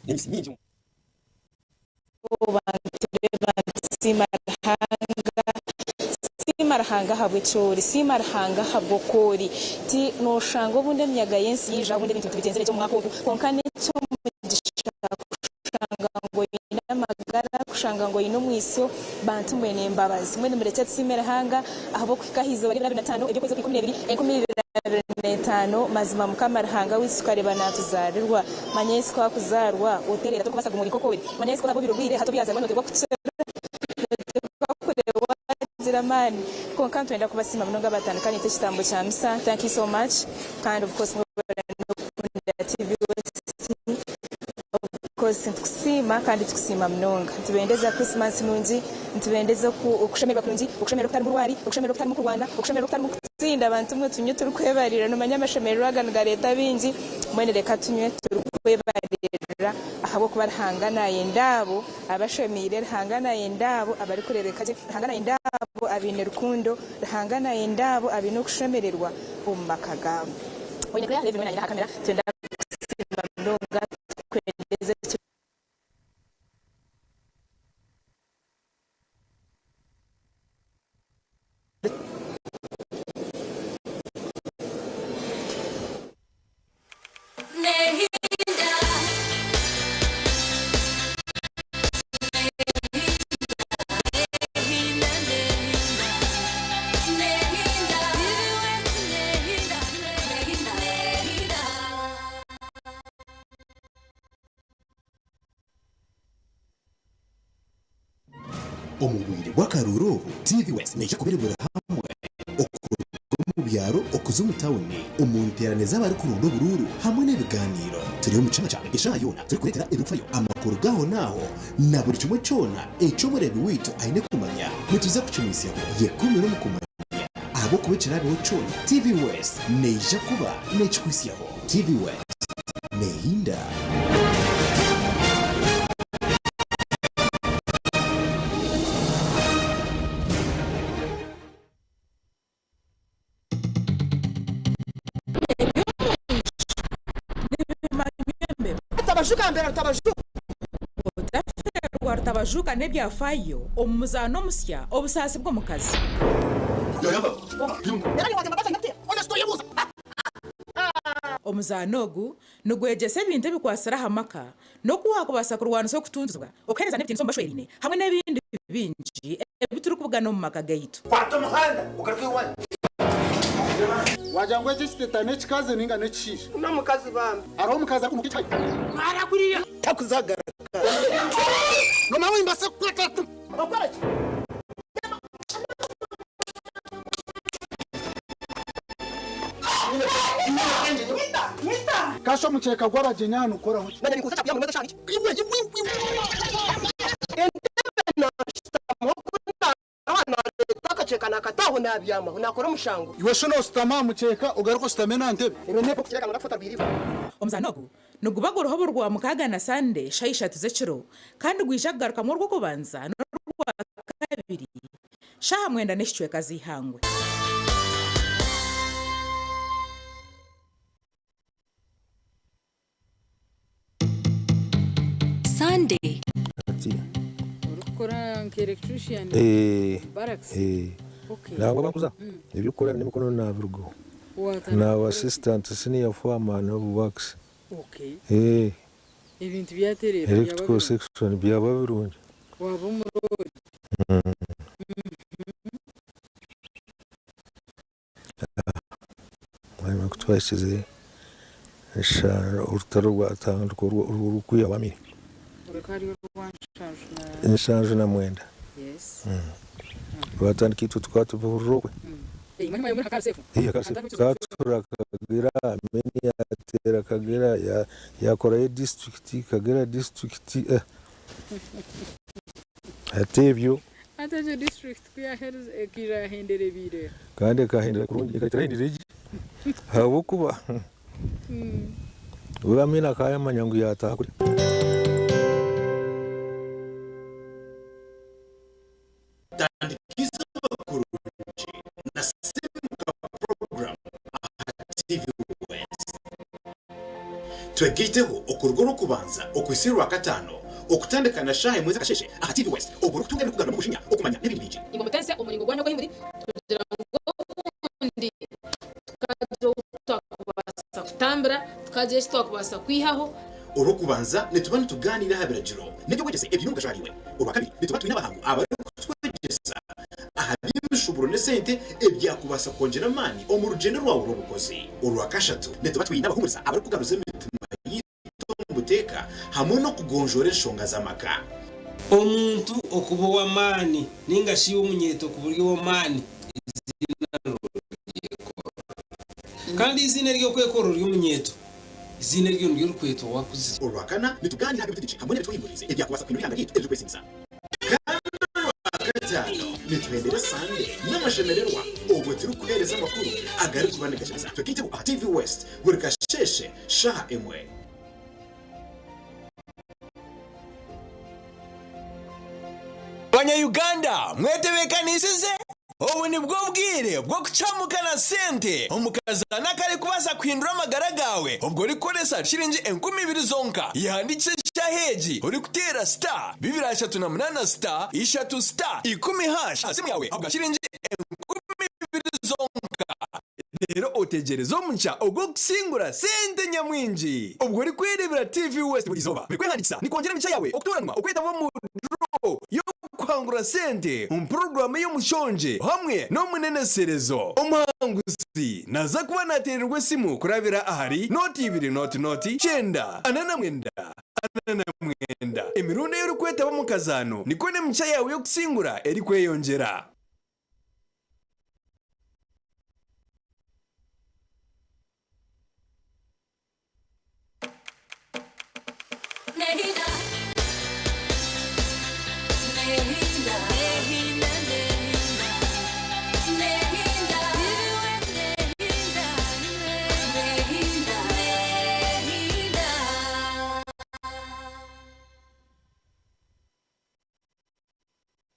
n'emisi mingi. Bantu Siima Ruhanga, siima Ruhanga ahabw'eki ori, siima Ruhanga ahabw'oku ori. Ti nooshanga obundi emiyaga y'ensi yaija, obundi ebintu tibigyenzire gye omu mwaka ogu, kwonka n'eky'omugisha kushanga ngu oine amagara, kushanga ngu oine omwitsyo, bantu mbwenu embabazi. Mbwenu murekye tusiime Ruhanga ahabw'okuhika aha izooba ry'ebiro 25 ery'okwezi okw'ikumi n'ebiri, 2025, mazima Mukama Ruhanga waitu tukareeba naatuzaarirwa. Manya Yesu ku akuzaarwa, otereera, torikubaasa kuguma ori nk'oku ori. Manya Yesu ku oraabe obire obwire, hati obu yaazaarwa nooteekwa kukira, nooteekwa kureeba waagira amaani. Kwonka nitwenda kubasiima munonga abaatandika naitwe ekitambo kya misa. Thank you so much. Kandi of course mwebare n'okukunda TV West. Of course nitukusiima kandi tukusiima munonga. Nitubendeza Christmas nungi, nitubendeza okushemererwa kurungi, okushemererwa okutarimu rwari, okushemererwa okutarimu kurwana, okushemererwa okutarimu kutsinda. Bantu mwe tunywe turikwebarira. Noomanya amashemererwa aga nigareeta bingi. Mbwenu reka tunywe turikwebaririra ahabw'okuba Ruhanga naayenda abo abashemeire, Ruhanga naayenda abo abarikureebeka gye, Ruhanga naayenda abo abaine rukundo, Ruhanga naayenda abo abaine okushemererwa omu maka gaabo. Oine Claire Levin weena aine aha kamera, nitwenda kukusiima munonga tukwendeze ekiro. Omu bwire bw'akaruuru obu, TV West neija kuba eri buri hamwe okuruga omu byaro okuza omu tauni, omu nteerane z'abarikuronda oburuuru hamwe n'ebigaaniiro. Turi omu kyanga kyawe eshaaha yoona turikureetera ebirikufayo, amakuru g'ahonaaho na buri kimwe kyona eki omureebi waitu aine kumanya. Nituza kukimwitsyaho. Yekuumire omu kumanya ahabw'okuba ekiraabeho kyona, TV West neija kuba neekikuhitsyaho. TV West neehinda. Otafeerwa Rutabajuka n'ebyafaayo omu muzaano omusya Obusaasi bw'omukazi. Omuzaano ogu nigwegyesa ebintu ebikwatsire aha maka n'oku waakubaasa kurwanisa okutuntuzibwa, okuheereza n'ebitiinisa omu bashweraine hamwe n'ebindi bingi ebi turikubugana omu maka gaitu. Kwata omuhanda ogaruke owanyu. Wagira ngu eki ekiteta n'ekikazi ninga n'ekishaija? N'omukazi bambi. Hariho omukazi arikunuka ekihayi. Twara kuriya. Takuzagaruka. Nomanya ngu nimbaasa kukwata. Okore ki? Kasha omukyeka gw'abagyenyi aha nigukoraho ki? Iwe shi noositama aha mukyeka ogaruke oshutame n'aha ntebe? Omuzaano ogu niguba guriho buri Rwamukaaga na Sande shaaha ishatu z'ekiro kandi gwija kugarukamu Orwokubanza n'Orwakabiri shaaha mwenda n'ekicweka z'eihangwe. Sunday. Orikukora nka electrician Eh, barracks? eh. Okay. Nangwa bakuza eby'okukora n'emikono nabirugaho. Watandika Naba kukora ki? assistant senior foreman of works. Okay. Eh, Ebintu byatereera byaba electrical birungi. section byaba birungi. Waaba omuroodi. Hanyuma ku twahikize orutaro rwatandika orw'okwihaho Amini. 79. Rwatandika itwe tukaba tubuhurira okwe. Twatura Kagera, Amini yateera Kagera, yakorayo disiturikiti, Kagera disiturikiti. Hati ebyo. Hati egyo disiturikiti ku yaaherize ekaija yaahendera ebaire eha? Kandi ekahendera kurungi ekaija erahindira egye ahabw'okuba we Amina akaba yaamanya ngu yaataaha kuri. Tandika eizooba kurungi na Simuka Program aha TV West. Twegaiteho okuruga Orwokubanza okuhitsya Orwakataano okutandika na shaaha emwe z'akasheeshe aha TV West obwo orikutunga ebirikugaruramu omujinya, okumanya n'ebindi bingi. Imwe mutense omuringo gwanyu ogw'ahi muri, kugira ngu obundi tukagira obu twakubaasa kutambira, tukagira eki twakubaasa kwihaho. Orwokubanza nituba nitugaaniira aha biragiro n'eby'obwegyese ebiine omugasho ahariiwe. Orwakabiri nituba twine abahangu abarikutwegyesa aha by'emishuburo n'esente ebyakubaasa kwongyera amaani omu rugyendo rwawe rw'obukozi. Orwakashatu nituba twine abahuumuriza abarikugaruza emitima yaitu omu buteeka hamwe n'okugonjoora enshonga z'amaka. Omuntu okuba ow'amaani nainga shi iwe omunyeeto okuba ori ow'amaani, eiziina nooryekorera. Kandi eiziina ery'okwekorera ori omunyeeto, eiziina eryo niryo orikwetwa waakuzire. Orwakana, nitugaaniira aha by'obutegyeki hamwe n'ebitwehinguririize ebyakubaasa kuhindura eihanga ryaitu ebirikwesiimisa. Kandi Orwakataano, nituhendera Sande n'amashemererwa obwo turikuheereza amakuru agarikuba nigashemeza. Twegaiteho aha TV West buri kasheeshe shaaha emwe. Banya Uganda mwetebekanisize? Obu nibwo bwire bw'okucamuka na sente omu kazaano akarikubaasa kuhindura amagara gaawe obwo orikukoresa shiringi 2000 zonka. Yehandiikise eshaaha egi orikuteera star 238 star ishatu star ikumi hash aha simu yaawe ahabwa shiringi 2000 zonka. Reero otegyereze omugisha ogw'okusingura sente nyamwingi obwo orikwereebera TV West buri izooba. Buri kwehandiikisa nikwongyera emigisha yaawe okutooranwa okwetaba omu draw y'okuhangura sente omu puroguraamu ey'omushongye hamwe n'omuneneserezo. Omuhanguzi naaza kuba naateererwa esimu kurabira ahari nooti ibiri nooti nooti kyenda 49 49. Emirundi ei orikwetaba omu kazaano nikwo n'emigisha yaawe y'okusingura erikweyongyera.